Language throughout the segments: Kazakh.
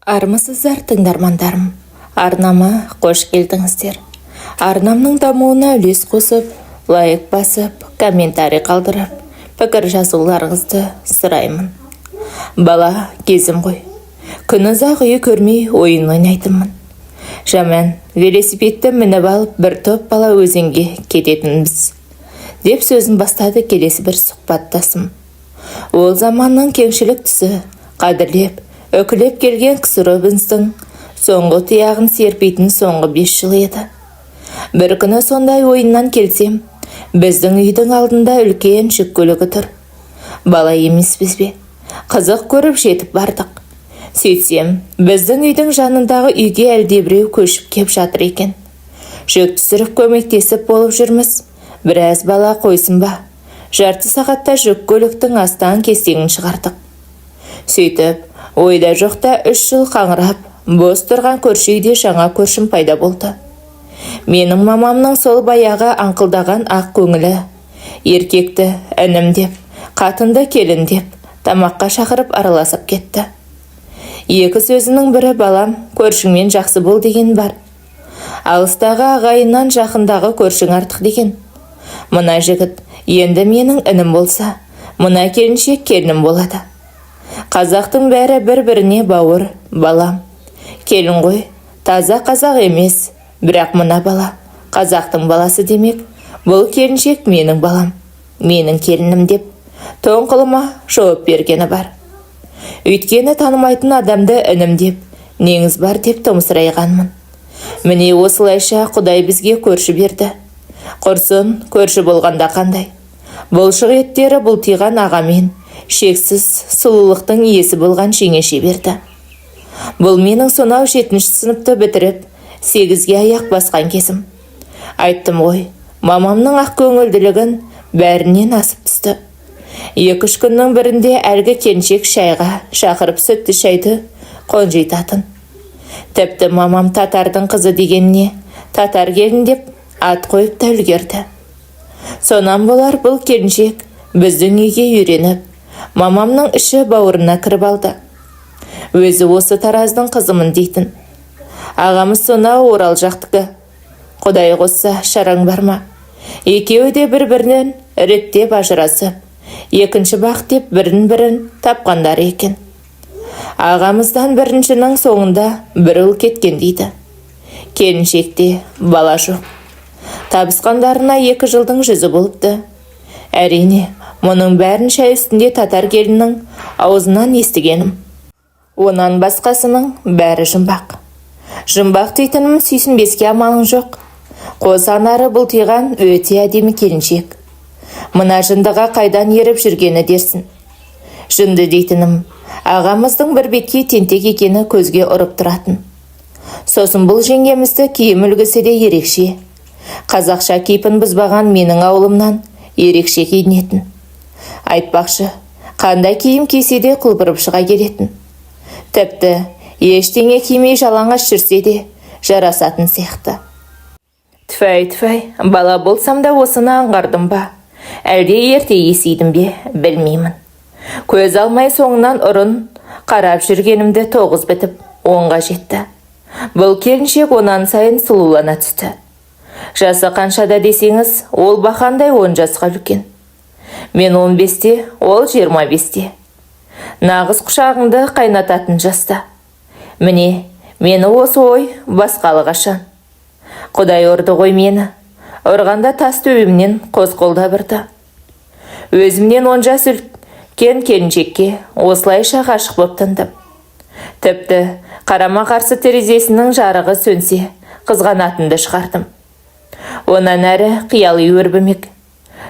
Армысыздар, тыңдармандарым! Арнама қош келдіңіздер! Арнамның дамуына үлес қосып, лайк басып, комментарий қалдырып, пікір жазуларыңызды сұраймын. Бала кезім ғой, күн ұзақ үй көрмей ойын ойнайтынмын. Жаман велосипедті мініп алып, бір топ бала өзенге кететінбіз, деп сөзін бастады келесі бір сұхбаттасым. Ол заманның кеңшілік тұсы, қадірлеп үкілеп келген КСРО-мыздың соңғы тұяғын серпитін соңғы 5 жыл еді. Бір күні сондай ойыннан келсем, біздің үйдің алдында үлкен жүк көлігі тұр. Бала емеспіз бе, қызық көріп жетіп бардық. Сөйтсем, біздің үйдің жанындағы үйге әлдебіреу көшіп кеп жатыр екен. Жүк түсіріп көмектесіп болып жүрміз. Біраз бала қойсын ба, жарты сағатта жүк көліктің астан кестеңін шығардық. Сөйтіп, ойда жоқта 3 жыл қаңырап бос тұрған көрші үйде жаңа көршім пайда болды. Менің мамамның сол баяғы аңқылдаған ақ көңілі еркекті інім деп, қатынды келін деп, тамаққа шақырып араласып кетті. Екі сөзінің бірі «Балам, көршіңмен жақсы бол» деген бар. Алыстағы ағайыннан жақындағы көршің артық деген. Мына жігіт енді менің інім болса, мына келіншек келінім болады. Қазақтың бәрі бір-біріне бауыр, балам. Келін ғой, таза қазақ емес, бірақ мына бала қазақтың баласы. Демек, бұл келіншек менің балам, менің келінім, деп тоңқылыма жауап бергені бар. Өйткені танымайтын адамды інім деп неңіз бар, деп томсырайғанмын. Міне, осылайша Құдай бізге көрші берді. Құрсын, көрші болғанда қандай? Бұлшық еттері бұлтиған ағамен шексіз сұлулықтың иесі болған жеңеше берді. Бұл менің сонау жетінші сыныпты бітіріп, сегізге аяқ басқан кезім. Айттым ғой, мамамның ақ көңілділігін бәрінен асып түсті. 2-3 күннің бірінде әлгі келіншек шайға шақырып, сүтті шайды қонжитатын. Тіпті мамам татардың қызы дегеніне татар келін деп ат қойып та үлгерді. Сонан болар, бұл келіншек біздің үйге үйреніп, мамамның іші бауырына кіріп алды. Өзі осы Тараздың қызымын дейтін. Ағамыз сонау Орал жақтікі. Құдай қосса, шараң бар ма? Екеуі де бір бірінен реттеп ажырасып, екінші бақ деп бірін бірін тапқандар екен. Ағамыздан біріншінің соңында бір ұл кеткен дейді. Келіншекте бала жоқ. Табысқандарына 2 жылдың жүзі болыпты. Әрине, мұның бәрін шай үстінде татар келіннің аузынан естігенім. Онан басқасының бәрі жұмбақ. Жұмбақ дейтінім, сүйсінбеске амалың жоқ. Қос анары бұлтиған өте әдемі келіншек. Мына жындыға қайдан еріп жүргені дерсін. Жынды дейтінім, ағамыздың бір бетке тентек екені көзге ұрып тұратын. Сосын бұл жеңгемізді киім үлгісі де ерекше. Қазақша кейпін бұзбаған, менің ауылымнан ерекше киінетін. Айтпақшы, қандай киім кисе де құлпырып шыға келетін. Тіпті ештеңе кимей жалаңаш жүрсе де жарасатын сияқты. Түфәй, түфәй, бала болсам да осыны аңғардым ба, әлде ерте есейдім бе, білмеймін. Көз алмай соңынан ұрын қарап жүргенімді 9 бітіп, 10-ға жетті. Бұл келіншек онан сайын сұлулана түсті. Жасы қаншада десеңіз, ол бақандай 10 жасқа үлкен. Мен 15-те, ол 25-те. Нағыз құшағыңды қайнататын жаста. Міне, мені осы ой басқалы қашан. Құдай ұрды ғой мені. Ұрғанда тас төбемнен қос қолдап ұрды. Өзімнен 10 жас үлкен келіншекке осылайша ғашық боп тындым. Тіпті қарама қарсы терезесінің жарығы сөнсе, қызғанатынды шығардым. Онан әрі қияли өрбімек.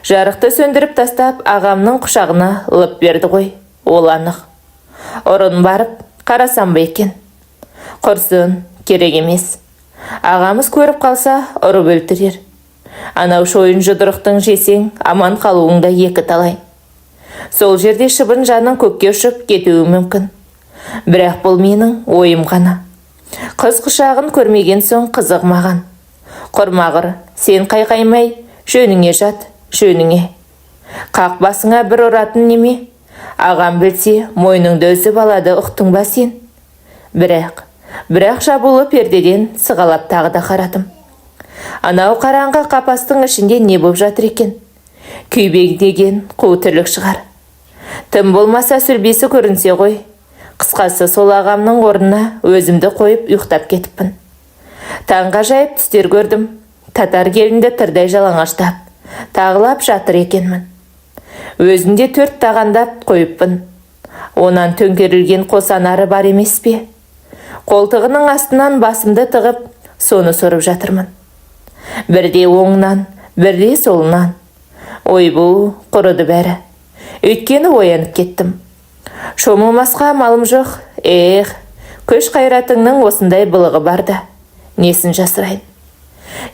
Жарықты сөндіріп тастап, ағамның құшағына лып берді ғой, ол анық. Ұрын барып қарасам ба екен? Құрсын, керек емес. Ағамыз көріп қалса, ұрып өлтірер. Анау шойын жұдырықтың жесең, аман қалуың да екі талай. Сол жерде шыбын жаның көкке ұшып кетуі мүмкін. Бірақ бұл менің ойым ғана. Қыз құшағын көрмеген соң қызық маған. Құрмағыр, сен қайқаймай, жөніңе жат, жөніңе. Қақ басыңа бір ұратын неме? Ағам білсе, мойныңды үзіп алады, ұқтың ба сен? Бірақ жабулы пердеден сығалап тағы да қарадым. Анау қараңғы қапастың ішінде не боп жатыр екен? Күйбеңдеген қу тірлік шығар. Тым болмаса сүлбесі көрінсе ғой. Қысқасы, сол ағамның орнына өзімді қойып ұйықтап кетіппін. Таңғажайып түстер көрдім. Татар келінді тырдай жалаңаштап, тағылап жатыр екенмін. Өзінде төрт тағандап қойыппын. Онан төңкерілген қос анары бар емес пе? Қолтығының астынан басымды тығып, соны сорып жатырмын. Бірде оңынан, бірде солынан. Ойбу, құрыды бәрі. Өйткені оянып кеттім. Шомылмасқа амалым жоқ. Эх, күш қайратыңның осындай былығы бар да. Несін жасырайын?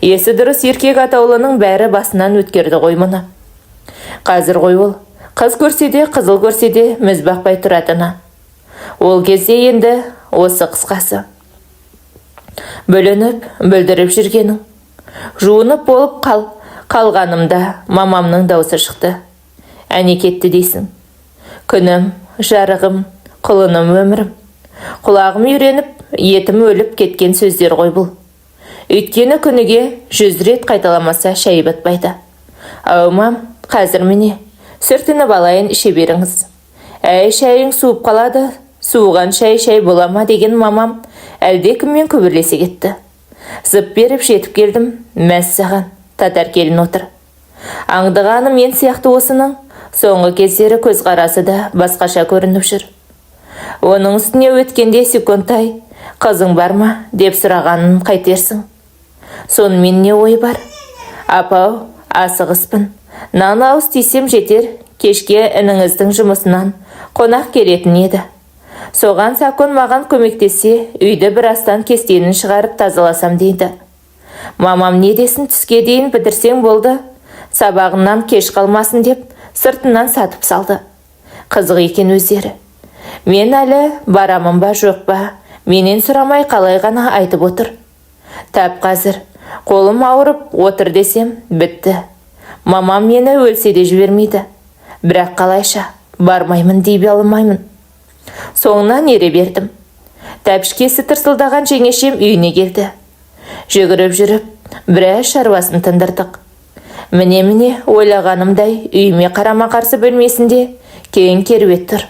Есі дұрыс еркек атаулының бәрі басынан өткерді ғой мұны. Қазір ғой ол, қыз көрсе де, қызыл көрсе де міз бақпай тұратыны. Ол кезде енді осы, қысқасы. Бүлініп, бүлдіріп жүргенің. Жуынып болып қалғанымда мамамның даусы шықты. Әне кетті дейсің. Күнім, жарығым, құлыным, өмірім. Құлағым үйреніп, етім өліп кеткен сөздер ғой бұл. Өйткені күніге 100 рет қайталамаса шай батпайды. Ау, мам, қазір міне, сүртініп алайын, іше беріңіз. Әй, шайың суып қалады, суыған шай шай бола ма деген мамам әлдекіммен күбірлесе кетті. Зып беріп жетіп келдім, мәссаған, татар келін отыр. Аңдығаны мен сияқты осының, соңғы кездері көзқарасы да басқаша көрініп жүр. Оның үстіне өткенде секундтай қызың бар ма деп сұрағанын қайтерсің. Сонымен не ой бар? Апау, асығыспын. Нан ауыз тисем жетер, кешке ініңіздің жұмысынан қонақ келетін еді. Соған Сакон маған көмектессе, үйді бір астан кестенін шығарып тазаласам дейді. Мамам не десін, түске дейін бітірсең болды, сабағынан кеш қалмасын деп сыртынан сатып салды. Қызық екен өздері. Мен әлі барамын ба, жоқ па, менен сұрамай қалай ғана айтып отыр. Тап қазір қолым ауырып отыр десем, бітті. Мамам мені өлсе де жібермейді. Бірақ қалайша, бармаймын дей алмаймын. Соңынан ере бердім. Тәпішкесі тырсылдаған жеңешем үйіне келді. Жүгіріп жүріп, біраз шаруасын тындырдық. Міне-міне, ойлағанымдай үйіме қарама-қарсы бөлмесінде кең керует тұр.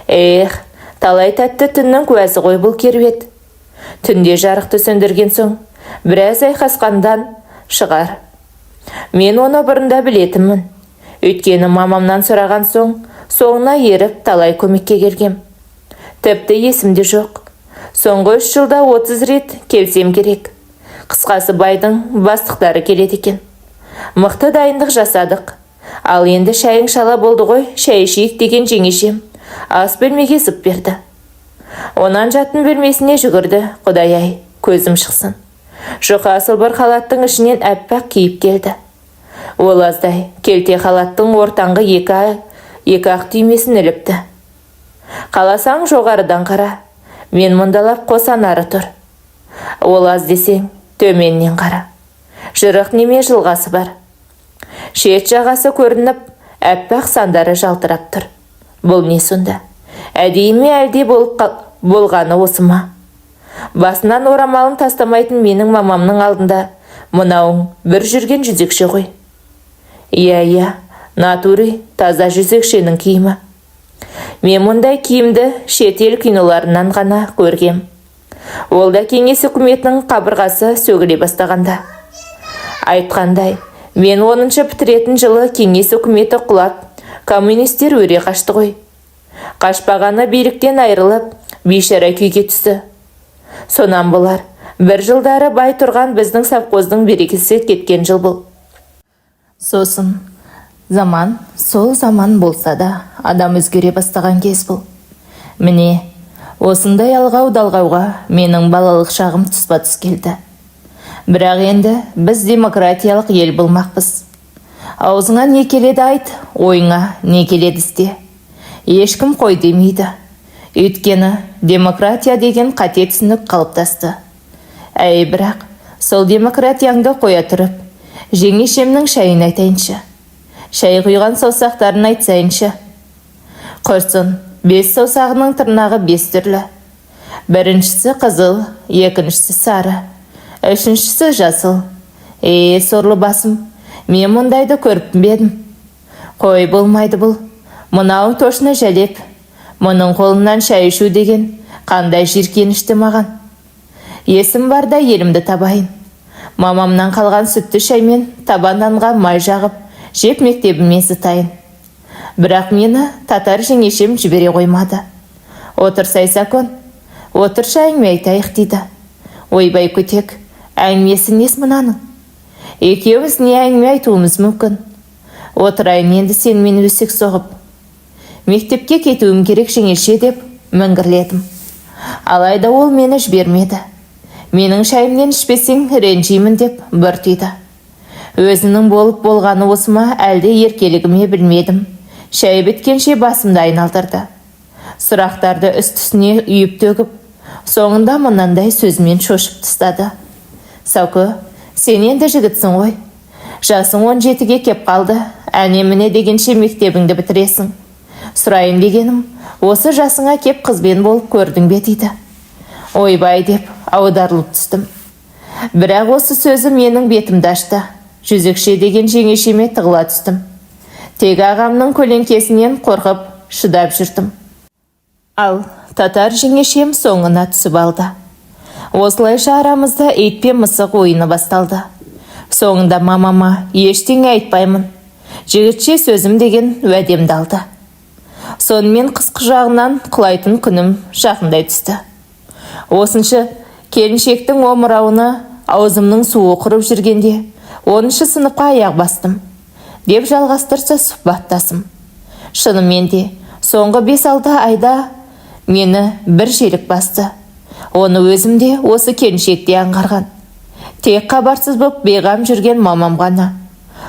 Эх, талай тәтті түннің куәсі ғой бұл керует. Түнде жарықты сөндірген соң, біраз айқасқандан шығар. Мен оны бұрында білетінмін. Өйткені мамамнан сұраған соң, соңына еріп талай көмекке келгем. Тіпті есімде жоқ. Соңғы 3 жылда 30 рет келсем керек. Қысқасы, байдың бастықтары келеді екен. Мықты дайындық жасадық. Ал енді шайың шала болды ғой, шай ішейік деген жеңешем ас бөлмеге зып берді. Онан жатын бөлмесіне жүгірді, құдай-ай, көзім шықсын. Жұқа сылбыр халаттың ішінен әппақ киіп келді. Ол аздай келте халаттың ортаңғы екі ақ түймесін іліпті. Қаласаң жоғарыдан қара, мен мұндалап қос анары тұр. Ол аз десең, төменнен қара. Жырық неме жылғасы бар. Шет жағасы көрініп, әппақ сандары жалтырап тұр. Бұл не сонда? Әдейі ме, әлде болғаны осы ма? Басынан орамалын тастамайтын менің мамамның алдында мынауың бір жүрген жүзекше ғой. Иә, иә, натуре таза жүзекшенің киімі. Мен мұндай киімді шет ел киноларынан ғана көргем. Ол да кеңес үкіметінің қабырғасы сөгіле бастағанда. Айтқандай, мен 10-шы бітіретін жылы кеңес үкіметі құлап, коммунистер өре қашты ғой. Қашпағаны биліктен айырылып, бейшара күйге түсті. Сонан болар, бір жылдары бай тұрған біздің совхоздың берекесі кеткен жыл бұл. Сосын, заман сол заман болса да, адам өзгере бастаған кез бұл. Міне, осындай алғау-далғауға менің балалық шағым тұспа-тұс келді. Бірақ енді біз демократиялық ел болмақпыз. Аузыңа не келеді айт, ойыңа не келеді істе. Ешкім қой демейді. Өйткені демократия деген қате түсінік қалыптасты. Әй, бірақ сол демократияңды қоя тұрып, жеңешемнің шайын айтайыншы. Шай құйған саусақтарын айтсайыншы. Құрсын, 5 саусағының тырнағы 5 түрлі. Біріншісі қызыл, екіншісі сары, үшіншісі жасыл. Е, сорлы басым, мен мұндайды көріп пе едім? Қой, болмайды бұл. Мынауың точно жәлеп. Мұның қолынан шай ішу деген қандай жиіркенішті маған. Есім барда елімді табайын. Мамамнан қалған сүтті шаймен таба нанға май жағып, жеп мектебіме зытайын. Бірақ мені татар жеңешем жібере қоймады. Отырсай, Сакон, отыршы, әңгіме айтайық, дейді. Ойбай, көтек, әңгімесі несі мынаның? Екеуміз не әңгіме айтуымыз мүмкін? Отырайын енді сенімен өсек соғып. Мектепке кетуім керек, жеңеше, деп міңгірледім. Алайда ол мені жібермеді. Менің шайымнан ішпесең, ренжимін, деп бір түйді. Өзінің болып болғаны осы ма, әлде еркелігі ме, білмедім. Шай біткенше басымды айналдырды. Сұрақтарды үст-үстіне үйіп төгіп, соңында мынандай сөзімен шошып тастады. Сәукі, сен енді жігітсің ғой. Жасың 17-ге кеп қалды, әне-міне дегенше мектебіңді бітіресің. Сұрайын дегенім, осы жасыңа кеп қызбен болып көрдің бе, дейді. Ойбай, деп аударылып түстім. Бірақ осы сөзі менің бетімді ашты. Жүзікше деген жеңешеме тығыла түстім. Тек ағамның көлеңкесінен қорқып шыдап жүрдім. Ал татар жеңешем соңына түсіп алды. Осылайша арамызда ит пен мысық ойыны басталды. Соңында мамама ештеңе айтпаймын, жігітше сөзім деген уәдемді алды. Сонымен қыз құшағынан құлайтын күнім жақындай түсті. Осыншы келіншектің омырауына аузымның суы құрып жүргенде 10-сыныпқа аяқ бастым, деп жалғастырса сұхбаттасым. Шынымен де, соңғы 5-6 айда мені бір желік басты. Оны өзім де, осы келіншек те аңғарған. Тек хабарсыз боп бейғам жүрген мамам ғана.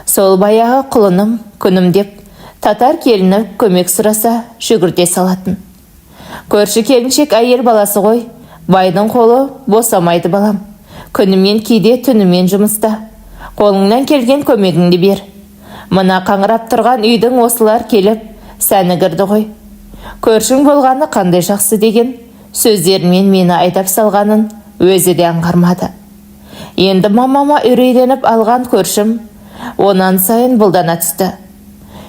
Сол баяғы құлыным, күнім деп, татар келіні көмек сұраса, жүгірте салатын. Көрші келіншек әйел баласы ғой, байдың қолы босамайды, балам. Күнімен, кейде түнімен жұмыста. Қолыңнан келген көмегіңді бер. Мына қаңырап тұрған үйдің осылар келіп сәні кірді ғой. Көршің болғаны қандай жақсы, деген сөздерімен мені айдап салғанын өзі де аңғармады. Енді мамама үрейленіп алған көршім онан сайын бұлдана түсті.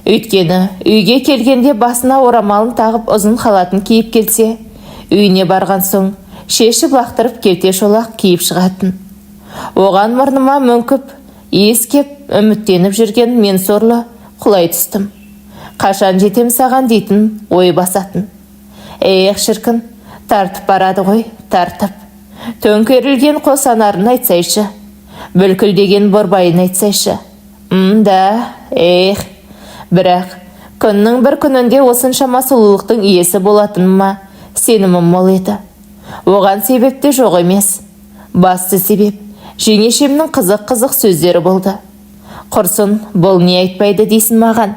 Өйткені үйге келгенде басына орамалын тағып, ұзын халатын киіп келсе, үйіне барған соң шешіп лақтырып, келте шолақ киіп шығатын. Оған мұрныма мүңкіп иіскеп, үміттеніп жүрген мен сорлы құлай түстім. Қашан жетем саған дейтін ой басатын. Эх, шіркін, тартып барады ғой, тартып. Төңкерілген қос анарын айтсайшы, бүлкілдеген борбайын айтсайшы. М-да, эх, бірақ күннің бір күнінде осыншама сұлулықтың иесі болатыныма сенімім мол еді. Оған себеп те жоқ емес. Басты себеп жеңешемнің қызық-қызық сөздері болды. Құрсын, бұл не айтпайды дейсің маған?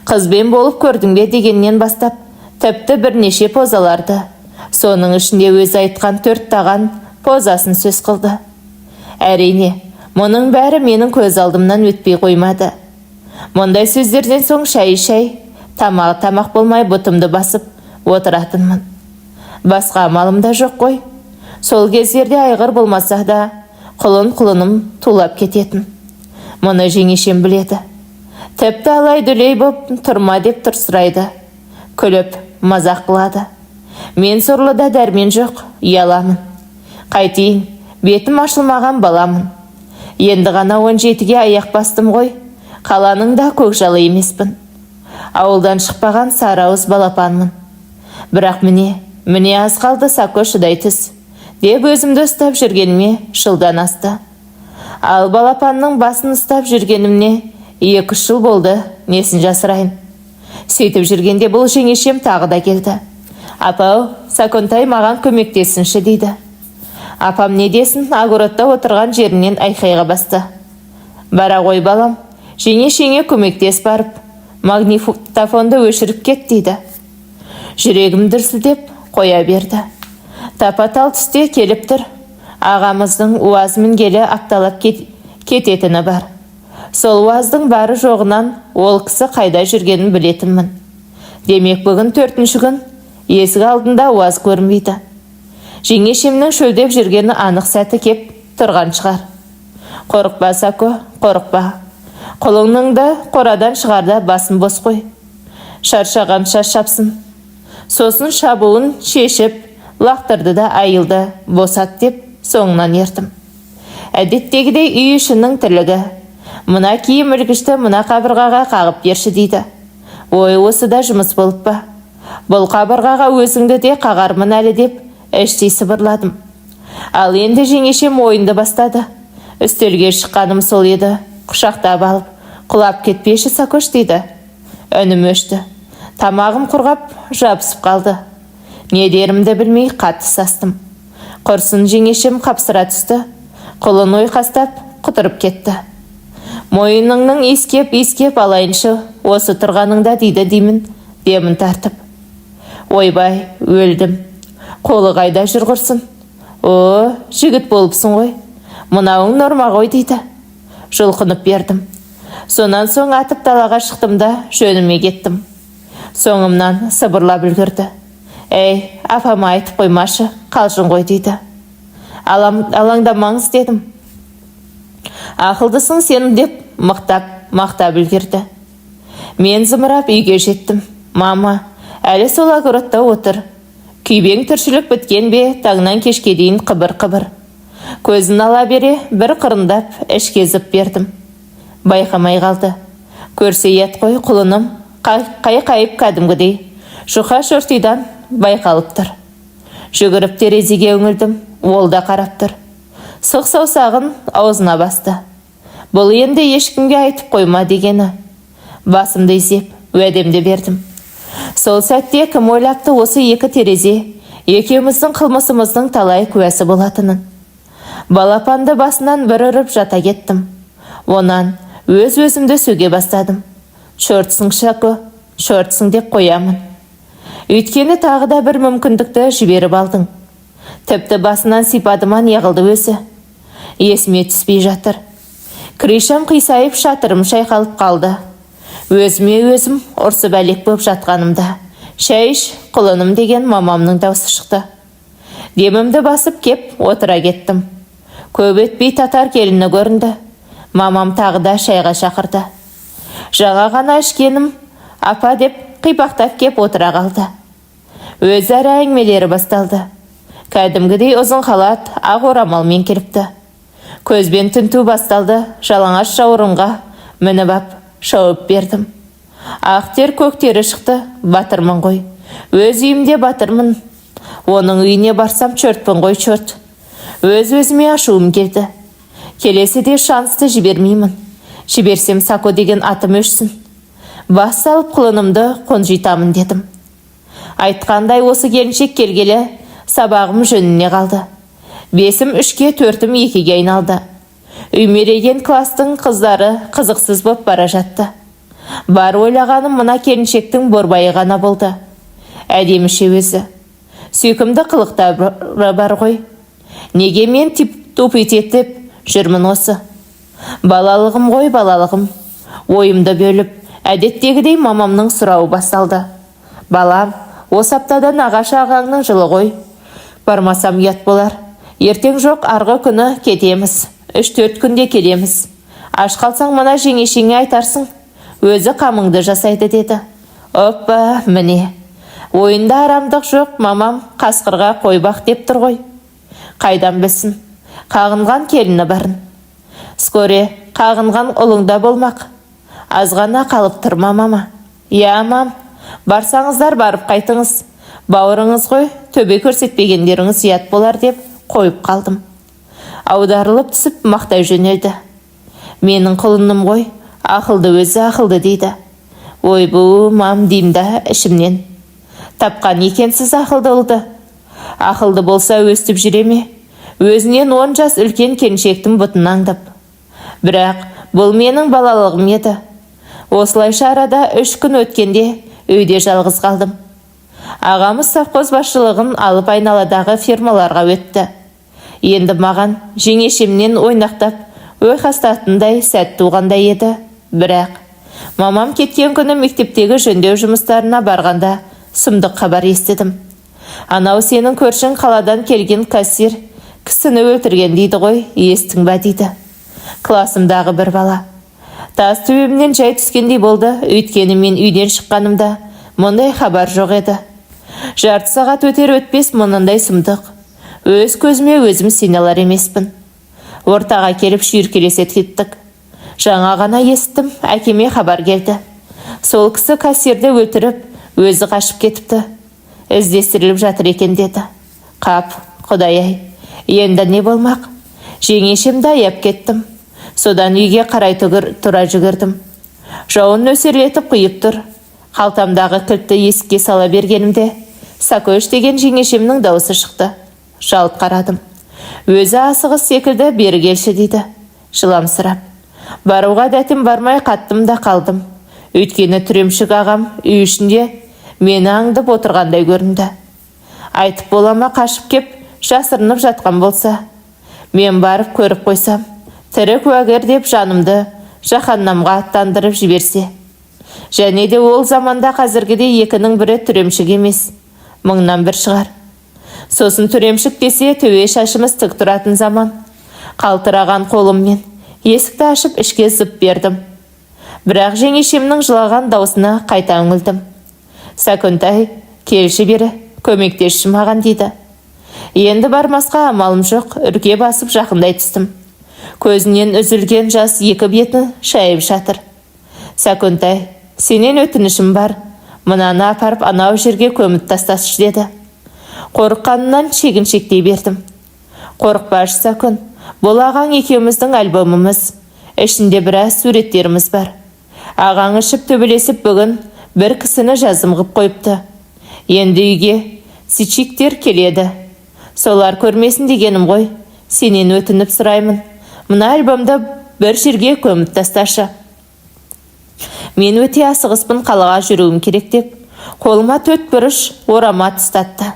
Қызбен болып көрдің бе дегеннен бастап, тіпті бірнеше позаларды, соның ішінде өзі айтқан төрт таған позасын сөз қылды. Әрине, мұның бәрі менің көз алдымнан өтпей қоймады. Мұндай сөздерден соң шай шай, тамағы тамақ болмай, бұтымды басып отыратынмын. Басқа амалым да жоқ қой. Сол кездерде айғыр болмаса да, құлын құлыным тулап кететін. Мұны жеңешем біледі. Тіпті алай дүлей боп тұрма деп тұр сұрайды. Күліп, мазақ қылады. Мен сорлыда дәрмен жоқ, ұяламын. Қайтейін, бетім ашылмаған баламын. Енді ғана 17-ге аяқ бастым ғой. Қаланың да көкжалы емеспін. Ауылдан шықпаған сары ауыз балапанмын. Бірақ міне, міне, аз қалды, Сако, шыдай түс, деп өзімді ұстап жүргеніме жылдан асты. Ал балапанның басын ұстап жүргенімне 2-3 жыл болды, несін жасырайын. Сөйтіп жүргенде бұл жеңешем тағы да келді. Апау, Саконтай, маған көмектесінші, дейді. Апам не десін, огородта отырған жерінен айқайға басты. Бара ғой, балам, жеңешеңе көмектес, барып, магнитофонды өшіріп кет, дейді. Жүрегім дүрсілдеп қоя берді. Тапа тал түсте келіп тұр. Ағамыздың УАЗ мінгелі апталап кететіні бар. Сол УАЗдың бары жоғынан ол кісі қайда жүргенін білетінмін. Демек, бүгін төртінші күн, есік алдында УАЗ көрінбейді. Жеңешемнің шөлдеп жүргені анық, сәті кеп тұрған шығар. Қорықпа, Сако, қорықпа. Құлыныңды да қорадан шығарда басын бос қой. Шаршағанша шапсын. Сосын шабуын шешіп, лақтырды да айылды босат деп соңынан ердім. Әдеттегідей үй ішінің тірлігі. Мына киім ілгішті мына қабырғаға қағып берші дейді. Ой, осы да жұмыс болып па? Бұл қабырғаға өзіңді де қағармын әлі деп іштей сыбырладым. Ал енді жеңешем ойынды бастады. Үстелге шыққаным сол еді, құшақтап алып, «Құлап кетпеші, Сакош», – дейді. Үнім өшті. Тамағым құрғап, жабысып қалды. Не дерімді білмей қатты састым. Құрсын, жеңешем қапсыра түсті. Құлын ойқастап, құтырып кетті. «Мойыныңның иіскеп иіскеп алайыншы осы тұрғаныңда», – дейді деймін демін тартып. Ойбай, өлдім. Қолы қайда жүр құрсын? «О, жігіт болыпсың ғой, мынауың норма ғой», – дейді. Жұлқынып бердім. Сонан соң атып далаға шықтым да жөніме кеттім. Соңымнан сыбырлап үлгерді. «Ей, апама айтып қоймашы, қалжың ғой», – дейді. «Алаңдамаңыз», – дедім. «Ақылдысың сен», – деп мықтап мақтап үлгерді. Мен зымырап үйге жеттім. Мама әлі сол огородта отыр. Күйбең тіршілік біткен бе, таңнан кешке дейін қыбыр-қыбыр. Көзін ала бере бір қырындап ішке зып бердім. Байқамай қалды. Көрсе ұят қой, құлыным қайқайып кәдімгідей жұқа шортидан байқалып тұр. Жүгіріп терезеге үңілдім. Ол да қарап тұр. Сұқ саусағын аузына басты. Бұл енді ешкімге айтып қойма дегені. Басымды изеп, уәдемді бердім. Сол сәтте кім ойлапты осы екі терезе екеуміздің қылмысымыздың талай куәсі болатынын? Балапанды басынан бір ұрып жата кеттім. Онан өз өзімді сөге бастадым. «Чёртсың, Шако, чёртсың деп қоямын. Өйткені тағы да бір мүмкіндікті жіберіп алдың. Тіпті басынан сипады ма, неғылды өзі? Есіме түспей жатыр. Крышам қисайып, шатырым шайқалып қалды. Өзіме өзім ұрсып әлек боп жатқанымда, «Шай іш, құлыным», – деген мамамның даусы шықты. Демімді басып кеп отыра кеттім. Көп өтпей татар келіні көрінді. Мамам тағы да шайға шақырды. «Жаңа ғана ішкенім, апа», – деп қипақтап кеп отыра қалды. Өзара әңгімелері басталды. Кәдімгідей ұзын халат, ақ орамалмен келіпті. Көзбен тінту басталды. Жалаңаш жауырынға мініп ап, шауып бердім. Ақ тер көк тері шықты. Батырмын ғой. Өз үйімде батырмын. Оның үйіне барсам, чёртпін ғой, чёрт. Өз өзіме ашуым келді. Келесіде шансты жібермеймін. Жіберсем, Сако деген атым өшсін. Бас салып құлынымды қонжитамын дедім. Айтқандай, осы келіншек келгелі сабағым жөніне қалды. Бесім үшке, төртім екіге айналды. Үймереген класстың қыздары қызықсыз боп бара жатты. Бар ойлағаным мына келіншектің борбайы ғана болды. Әдеміше өзі. Сүйкімді қылықтары бар ғой. Неге мен тип тупить етіп жүрмін осы? Балалығым ғой, балалығым. Ойымды бөліп, әдеттегідей мамамның сұрауы басталды. «Балам, осы аптада нағашы ағаңның жылы ғой. Бармасам ұят болар. Ертең жоқ, арғы күні кетеміз. 3-4 күнде келеміз. Аш қалсаң, мына жеңешеңе айтарсың. Өзі қамыңды жасайды», – деді. Оппа, міне. Ойында арамдық жоқ, мамам қасқырға қой бақ деп тұр ғой. Қайдан білсін қағынған келіні барын. Скоро қағынған ұлыңда болмақ. Азғана қалып тұр ма, мама? Иә, мам, барсаңыздар барып қайтыңыз. Бауырыңыз ғой, төбе көрсетпегендеріңіз ұят болар деп қойып қалдым. Аударылып түсіп мақтай жөнелді. «Менің құлыным ғой, ақылды өзі, ақылды», – дейді. «Ойбу, мам», – деймін да ішімнен. Тапқан екенсіз ақылды ұлды. Ақылды болса, өстіп жүре ме? Өзінен 10 жас үлкен келіншектің бұтын аңдып. Бірақ бұл менің балалығым еді. Осылайша арада 3 күн өткенде үйде жалғыз қалдым. Ағамыз совхоз басшылығын алып, айналадағы фермаларға өтті. Енді маған жеңешемнен ойнақтап ойқастатындай сәт туғандай еді. Бірақ мамам кеткен күні мектептегі жөндеу жұмыстарына барғанда сұмдық хабар естідім. Анау сенің көршің қаладан келген кассир кісіні өлтірген дейді ғой, естің ба дейді. Класымдағы бір бала. Тас төбемнен жай түскендей болды, өйткені мен үйден шыққанымда мұндай хабар жоқ еді. Жарты сағат өтер өтпес мынандай сұмдық. Өз көзіме өзім сене алар емеспін. Ортаға келіп шүйіркелесе кеттік. Жаңа ғана естім, әкеме хабар келді. Сол кісі кассирді өлтіріп, өзі қашып кетіпті. Іздестіріліп жатыр екен деді. Қап, құдай-ай, енді не болмақ? Жеңешемді аяп кеттім. Содан үйге қарай тұра жүгірдім. Жауын нөсерлетіп құйып тұр. Қалтамдағы кілтті есікке сала бергенімде, Сакөш деген жеңешемнің даусы шықты. Жалт қарадым. Өзі асығыс секілді, бері келші дейді. Жыламсырап. Баруға дәтім бармай қаттым да қалдым. Өйткені Түремшік ағам үй ішінде мені аңдып отырғандай көрінді. Айтып бола ма, қашып кеп жасырынып жатқан болса, мен барып көріп қойсам, тірі куәгер деп жанымды жаһаннамға аттандырып жіберсе. Және де ол заманда қазіргідей екінің бірі түремшік емес, мыңнан бір шығар. Сосын түремшік десе төбе шашымыз тік тұратын заман. Қалтыраған қолыммен есікті ашып ішке зып бердім. Бірақ жеңешемнің жылаған даусына қайта үңілдім. Сәкөнтай, келші бері, көмектесші маған дейді. Енді бармасқа амалым жоқ, үрке басып жақындай түстім. Көзінен үзілген жас екі бетін шайып жатыр. Сәкөнтай, сенен өтінішім бар. Мынаны апарып анау жерге көміп тасташы деді. Қорыққанымнан шегіншектей бердім. Қорықпашы, Сәкөн, бұл ағаң екеуміздің альбомымыз. Ішінде біраз суреттеріміз бар. Ағаң ішіп төбелесіп бүгін бір кісіні жазым ғып қойыпты. Енді үйге сичиктер келеді. Солар көрмесін дегенім ғой. Сенен өтініп сұраймын. Мына альбомды бір жерге көміп тасташы. Мен өте асығыспын, қалаға жүруім керек деп, қолыма төрт бұрыш орама ұстатты.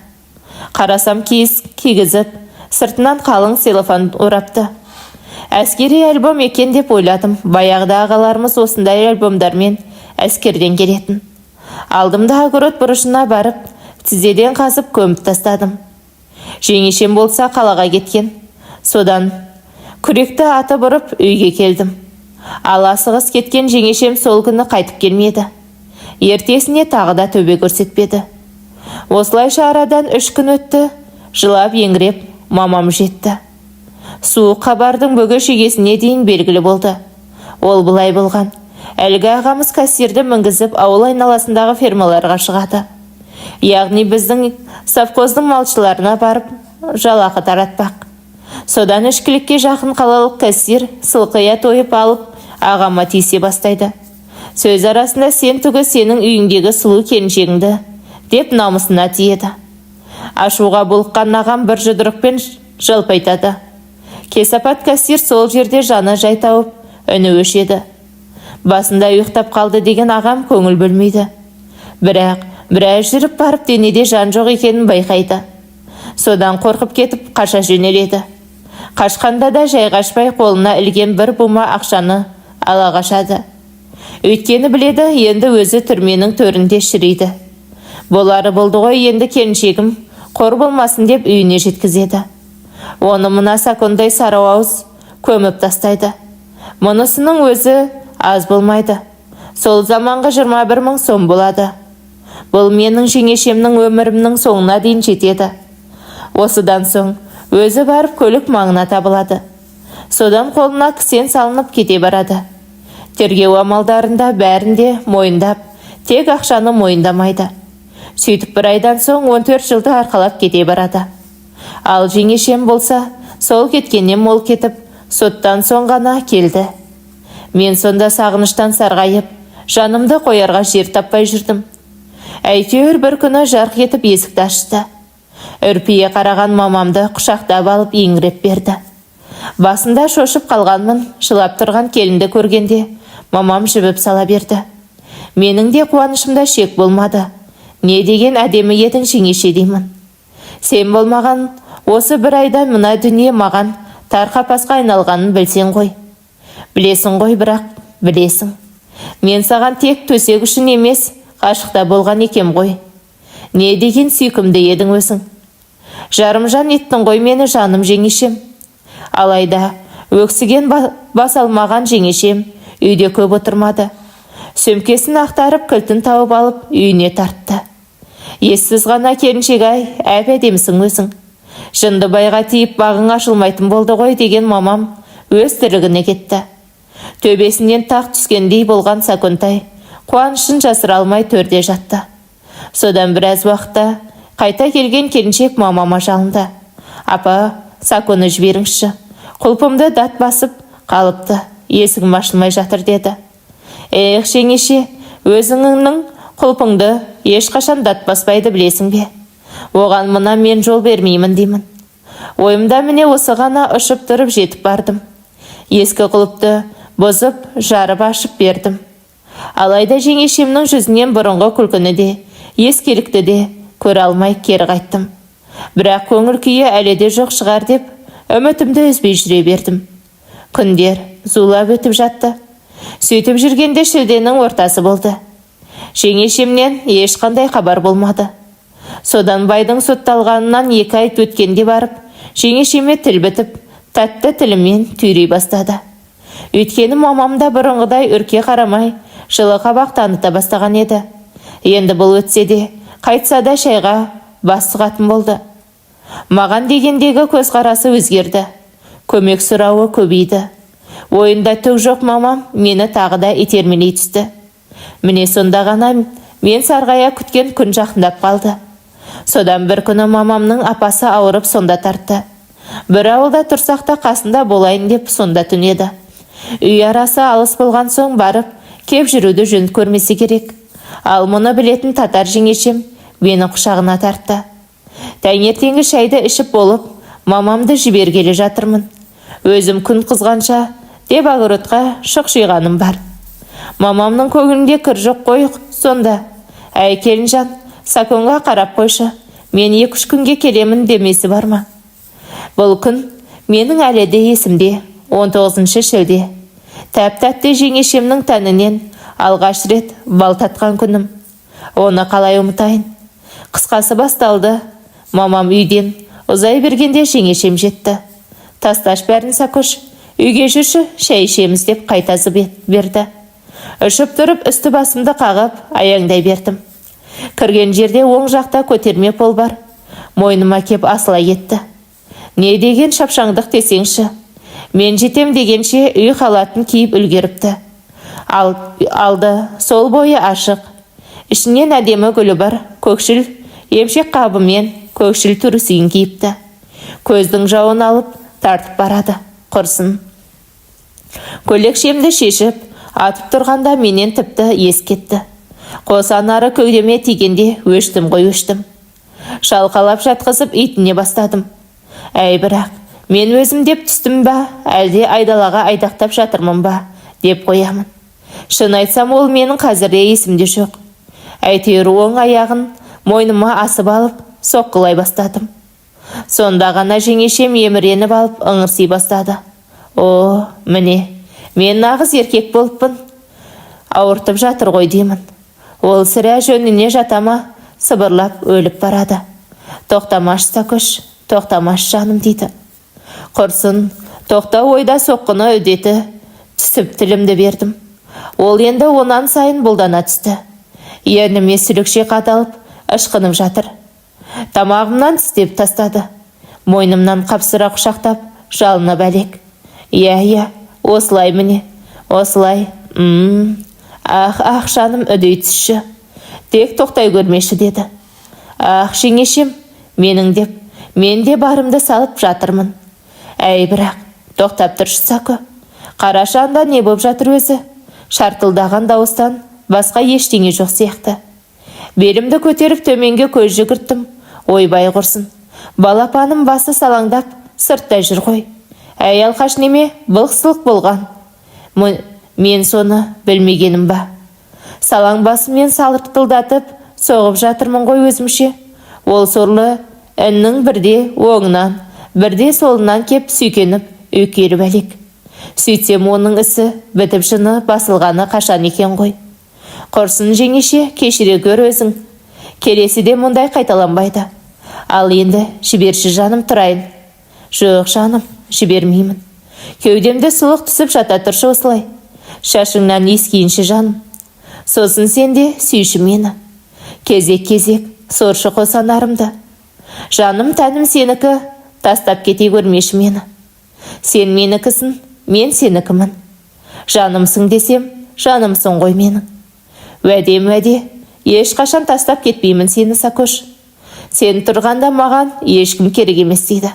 Қарасам, киіз кигізіп, сыртынан қалың целлофан орапты. Әскери альбом екен деп ойладым. Баяғыда ағаларымыз осындай альбомдармен әскерден келетін. Алдым да огород бұрышына барып, тізеден қазып көміп тастадым. Жеңешем болса қалаға кеткен. Содан күректі атып ұрып үйге келдім. Ал асығыс кеткен жеңешем сол күні қайтып келмеді. Ертесіне тағы да төбе көрсетпеді. Осылайша арадан 3 күн өтті. Жылап еңіреп мамам жетті. Суық хабардың бүге шегесіне дейін белгілі болды. Ол былай болған. Әлгі ағамыз кассирді мінгізіп ауыл айналасындағы фермаларға шығады. Яғни біздің совхоздың малшыларына барып жалақы таратпақ. Содан ішкілікке жақын қалалық кассир сылқия тойып алып ағама тиісе бастайды. Сөз арасында сен түгі сенің үйіңдегі сұлу келіншегіңді деп намысына тиеді. Ашуға булыққан ағам бір жұдырықпен жалпайтады. Кесапат кассир сол жерде жаны жай тауып, үні өшеді. Басында ұйықтап қалды деген ағам көңіл бөлмейді. Бірақ біраз жүріп барып денеде жан жоқ екенін байқайды. Содан қорқып кетіп қаша жөнеледі. Қашқанда да жай қашпай қолына ілген бір бума ақшаны ала қашады. Өйткені біледі, енді өзі түрменің төрінде шіриді. Болары болды ғой, енді келіншегім қор болмасын деп үйіне жеткізеді. Оны мына Сакондай сары ауыз көміп тастайды. Мұнысының өзі аз болмайды. Сол заманғы 21 мың сом болады. Бұл менің жеңешемнің өмірімнің соңына дейін жетеді. Осыдан соң өзі барып көлік маңына табылады. Содан қолына кісен салынып кете барады. Тергеу амалдарында бәрін де мойындап, тек ақшаны мойындамайды. Сөйтіп бір айдан соң 14 жылды арқалап кете барады. Ал жеңешем болса, сол кеткеннен мол кетіп, соттан соң ғана келді. Мен сонда сағыныштан сарғайып, жанымды қоярға жер таппай жүрдім. Әйтеуір бір күні жарқ етіп есікті ашты. Үрпие қараған мамамды құшақтап алып еңіреп берді. Басында шошып қалғанмын, жылап тұрған келінді көргенде мамам жібіп сала берді. Менің де қуанышымда шек болмады. Не деген әдемі едің, жеңеше деймін. Сен болмаған осы бір айда мына дүние маған тар қапасқа айналғанын білсең ғой. Білесің ғой, бірақ білесің. Мен саған тек төсек үшін емес, ғашықта болған екем ғой. Не деген сүйкімді едің өзің! Жарымжан еттің ғой мені, жаным жеңешем. Алайда өксіген бас алмаған жеңешем үйде көп отырмады. Сөмкесін ақтарып, кілтін тауып алып, үйіне тартты. Ессіз ғана келіншек-ай, әп-әдемісің өзің. Жындыбайға тиіп бағың ашылмайтын болды ғой деген мамам өз тірлігіне кетті. Төбесінен тақ түскендей болған Сәкөнтай қуанышын жасыра алмай төрде жатты. Содан біраз уақытта қайта келген келіншек мамама жалынды. Апа, Саконы жіберіңізші. Құлпымды дат басып қалыпты, есігім ашылмай жатыр деді. Эх, жеңеше, өзіңнің құлпыңды ешқашан дат баспайды, білесің бе? Оған мына мен жол бермеймін деймін. Ойымда міне осы ғана, ұшып тұрып жетіп бардым. Ескі құлыпты бұзып, жарып ашып бердім. Алайда жеңешемнің жүзінен бұрынғы күлкіні де, ескелікті де көре алмай кері қайттым. Бірақ көңіл күйі әлі де жоқ шығар деп үмітімді үзбей жүре бердім. Күндер зулап өтіп жатты. Сөйтіп жүргенде шілденің ортасы болды. Жеңешемнен ешқандай хабар болмады. Содан байдың сотталғанынан 2 ай өткенде барып, жеңешеме тіл бітіп, тәтті тілімен түйрей бастады. Өйткені мамам да бұрынғыдай үрке қарамай, жылы қабақ таныта бастаған еді. Енді бұл өтсе де, қайтса да шайға бас сұғатын болды. Маған дегендегі көзқарасы өзгерді. Көмек сұрауы көбейді. Ойында түк жоқ мамам мені тағы да итермелей түсті. Міне, сонда ғана мен сарғая күткен күн жақындап қалды. Содан бір күні мамамның апасы ауырып сонда тартты. Бір ауылда тұрсақ та, қасында болайын деп сонда түнеді. Үй арасы алыс болған соң, барып кеп жүруді жөн көрмесе керек. Ал мұны білетін татар жеңешем мені құшағына тартты. Таңертеңгі шайды ішіп болып, мамамды жібергелі жатырмын. Өзім күн қызғанша деп огородқа шұқшиғаным бар. Мамамның көңілінде кір жоқ қой сонда. Әй, келінжан, Саконға қарап қойшы, мен 2-3 күнге келемін демесі бар ма? Бұл күн менің әлі де есімде, 19 шілде. Тәп-тәтті жеңешемнің тәнінен алғаш рет бал татқан күнім. Оны қалай ұмытайын? Қысқасы, басталды. Мамам үйден ұзай бергенде жеңешем жетті. Тасташ бәрін, Сакош, үйге жүрші, шай ішеміз деп қайта берді. Ұшып тұрып үсті басымды қағып, аяңдай бердім. Кірген жерде оң жақта көтерме пол бар. Мойныма кеп асыла кетті. Не деген шапшаңдық десеңші. Мен жетем дегенше үй халатын киіп үлгеріпті. Ал, алды сол бойы ашық. Ішінен әдемі гүлі бар, көкшіл емшек қабымен көкшіл трусиін киіпті. Көздің жауын алып тартып барады. Құрсын. Көйлекшемді шешіп, атып тұрғанда менен тіпті ес кетті. Қос анары кеудеме тигенде өштім ғой, өштім. Шалқалап жатқызып итіне бастадым. Әй, бірақ, мен өзім деп түстім ба, әлде айдалаға айдақтап жатырмын ба, деп қоямын. Шын айтсам, ол менің қазір де есімде жоқ. Әйтеуір оң аяғын мойныма асып алып, соққылай бастадым. Сонда ғана жеңешем еміреніп алып ыңырси бастады. О, міне, мен нағыз еркек болыппын. Ауыртып жатыр ғой деймін. Ол сірә жөніне жата ма, сыбырлап өліп барады. Тоқтамаш, Сакөш, тоқтамаш, жаным дейді. Құрсын, тоқтау ойда соққыны үдеті түсіп тілімді бердім. Ол енді онан сайын бұлдана түсті. Ерніме сүлікше қадалып, ышқынып жатыр. Тамағымнан тістеп тастады. Мойнымнан қапсыра құшақтап, жалынып әлек. Иә, иә, осылай міне, осылай. Ах, ах, жаным, үдей түсші. Тек тоқтай көрмеші деді. Ах, жеңешем, менің деп, мен де барымды салып жатырмын. Әй, бірақ, тоқтап тұршы, Сакө. Қарашы, анда не боп жатыр өзі? Шартылдаған дауыстан басқа ештеңе жоқ сияқты. Белімді көтеріп төменге көз жүгірттім. Ойбай құрсын. Балапаным басы салаңдап сыртта жүр ғой. Әй, алқаш неме, былқ-сылқ болған. Мен соны білмегенім ба? Салаң басыммен салтылдатып соғып жатырмын ғой өзімше. Ол сорлы іннің бірде оңынан, бірде солынан кеп сүйкеніп, үйкеліп әлек. Сөйтсем, оның ісі бітіп, жыны басылғаны қашан екен ғой. Құрсын, жеңеше, кешіре гөр өзің. Келесіде мұндай қайталанбайды. Ал енді жіберші, жаным, тұрайын. Жоқ, жаным, жібермеймін. Кеудемде сұлық түсіп жата тұршы осылай. Шашыңнан иіскейінші, жаным. Сосын сен де сүйші мені. Кезек-кезек соршы қос анарымды. Жаным, тәнім сенікі, тастап кете көрмеші мені. Сен менікісің, мен сенікімін. Жанымсың десем, жанымсың ғой менің. Уәдем уәде, ешқашан тастап кетпеймін сені, Сакош. Сен тұрғанда маған ешкім керек емес, дейді.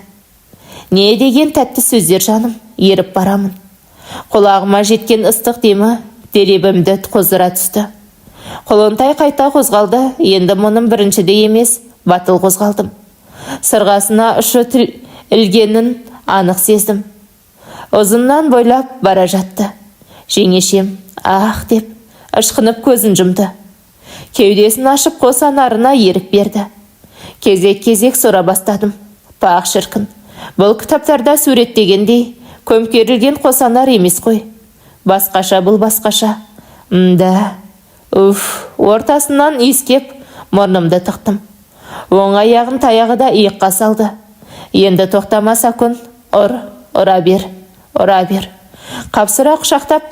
Не деген тәтті сөздер, жаным, еріп барамын. Құлағыма жеткен ыстық демі делебемді қоздыра түсті. Құлынтай қайта қозғалды. Енді мұным біріншідей емес, батыл қозғалдым. Сырғасына ұшы ілгенін анық сездім. Ұзыннан бойлап бара жатты. Жеңешем ах деп ышқынып көзін жұмды. Кеудесін ашып, қос анарына ерік берді. Кезек-кезек сора бастадым. Пақ, шіркін, бұл кітаптарда суреттегендей көмкерілген қос анар емес қой. Басқаша бұл, басқаша. Мда, уф, ортасынан иіскеп, мұрнымды тықтым. Оң аяғын таяғы да иыққа салды. Енді тоқтамаса күн, ұр, ұра бер, ұра бер. Қапсыра құшақтап,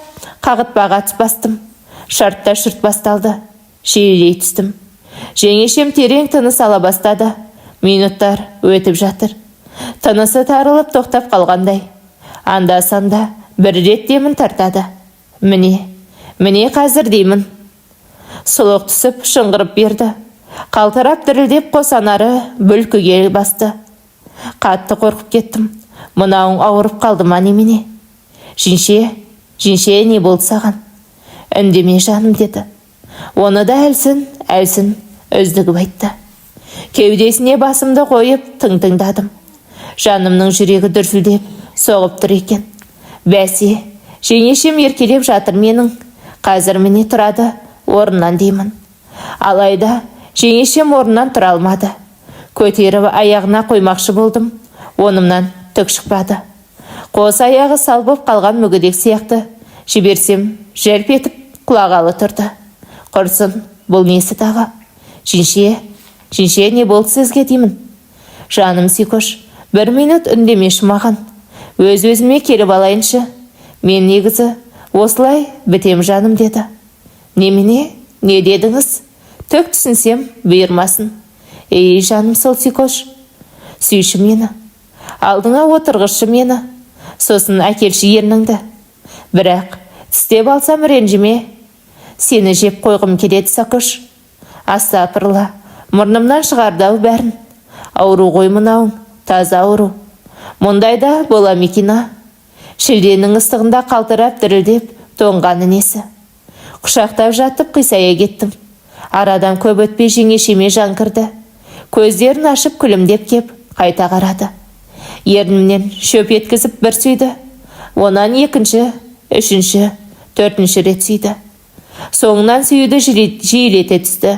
қағытпаға бастым. Шартта шұрт басталды. Жиілей түстім. Жеңешем терең тыныс ала бастады. Минуттар өтіп жатыр. Тынысы тарылып, тоқтап қалғандай. Анда-санда бір рет демін тартады. Міне, міне, қазір деймін. Сұлық түсіп, шыңғырып берді. Қалтырап, дірілдеп, қос анары бүлкіге басты. Қатты қорқып кеттім. Мынауың ауырып қалды ма, немене? Жеңше, жеңше, не болды саған? Үндеме, жаным, деді. Оны да әлсін, әлсін үздігіп айтты. Кеудесіне басымды қойып, тың тыңдадым. Жанымның жүрегі дүрсілдеп соғып тұр екен. Бәсе, жеңешем еркелеп жатыр менің. Қазір міне тұрады орнынан деймін. Алайда жеңешем орнынан тұра алмады. Көтеріп аяғына қоймақшы болдым. Онымнан түк шықпады. Қос аяғы сал боп қалған мүгедек сияқты. Жіберсем, желп етіп құлағалы тұрды. Құрсын, бұл несі тағы? Жеңше, жеңше, не болды сізге деймін. Жаным Сикош, бір минут үндемеші маған. Өз-өзіме келіп алайыншы. Мен негізі осылай бітем, жаным, деді. Немене, не дедіңіз? Түк түсінсем, бұйырмасын. Ей, жаным сол Сикош, сүйші мені. Алдыңа отырғызшы мені. Сосын әкелші ерніңді. Бірақ тістеп алсам, ренжіме. Сені жеп қойғым келеді, Сакош. Астапырла, мұрнымнан шығарды ау бәрін. Ауру ғой мынауың, таза ауру. Мұндайда бола ма екен, а? Шілденің ыстығында қалтырап, дірілдеп, тоңғаны несі? Құшақтап жатып қисая кеттім. Арадан көп өтпей жеңешеме жан кірді. Көздерін ашып, күлімдеп кеп, қайта қарады. Ернімнен шөп еткізіп бір сүйді. Онан екінші, үшінші, төртінші рет сүйді. Соңынан сүюді жиілете түсті.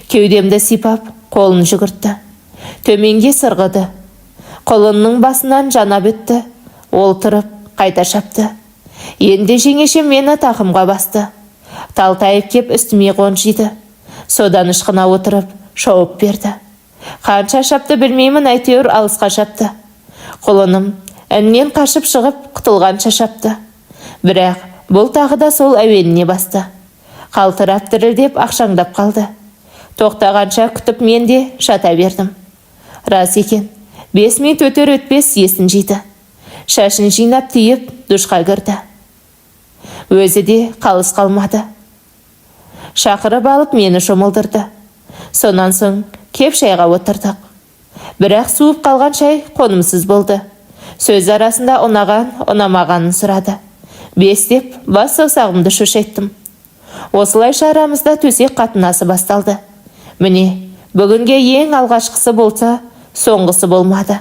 Кеудемді сипап, қолын жүгіртті. Төменге сырғыды. Құлынның басынан жанап өтті. Ол тұрып, қайта шапты. Енді жеңешем мені тақымға басты. Талтайып кеп үстіме қонжиды. Содан ышқына отырып, шауып берді. Қанша шапты білмеймін, әйтеуір алысқа шапты. Құлыным іннен қашып шығып, құтылғанша шапты. Бірақ бұл тағы да сол әуеніне басты. Қалтырап, дірілдеп, ақшаңдап қалды. Тоқтағанша күтіп, мен де жата бердім. Рас екен, 5 минут өтер өтпес есін жиды. Шашын жинап түйіп, душқа кірді. Өзі де қалыс қалмады. Шақырып алып, мені шомылдырды. Сонан соң кеп шайға отырдық. Бірақ суып қалған шай қонымсыз болды. Сөз арасында ұнаған, ұнамағанын сұрады. 5 деп бас саусағымды шошайттым. Осылайша арамызда төсек қатынасы басталды. Міне, бүгінге ең алғашқысы болса, соңғысы болмады.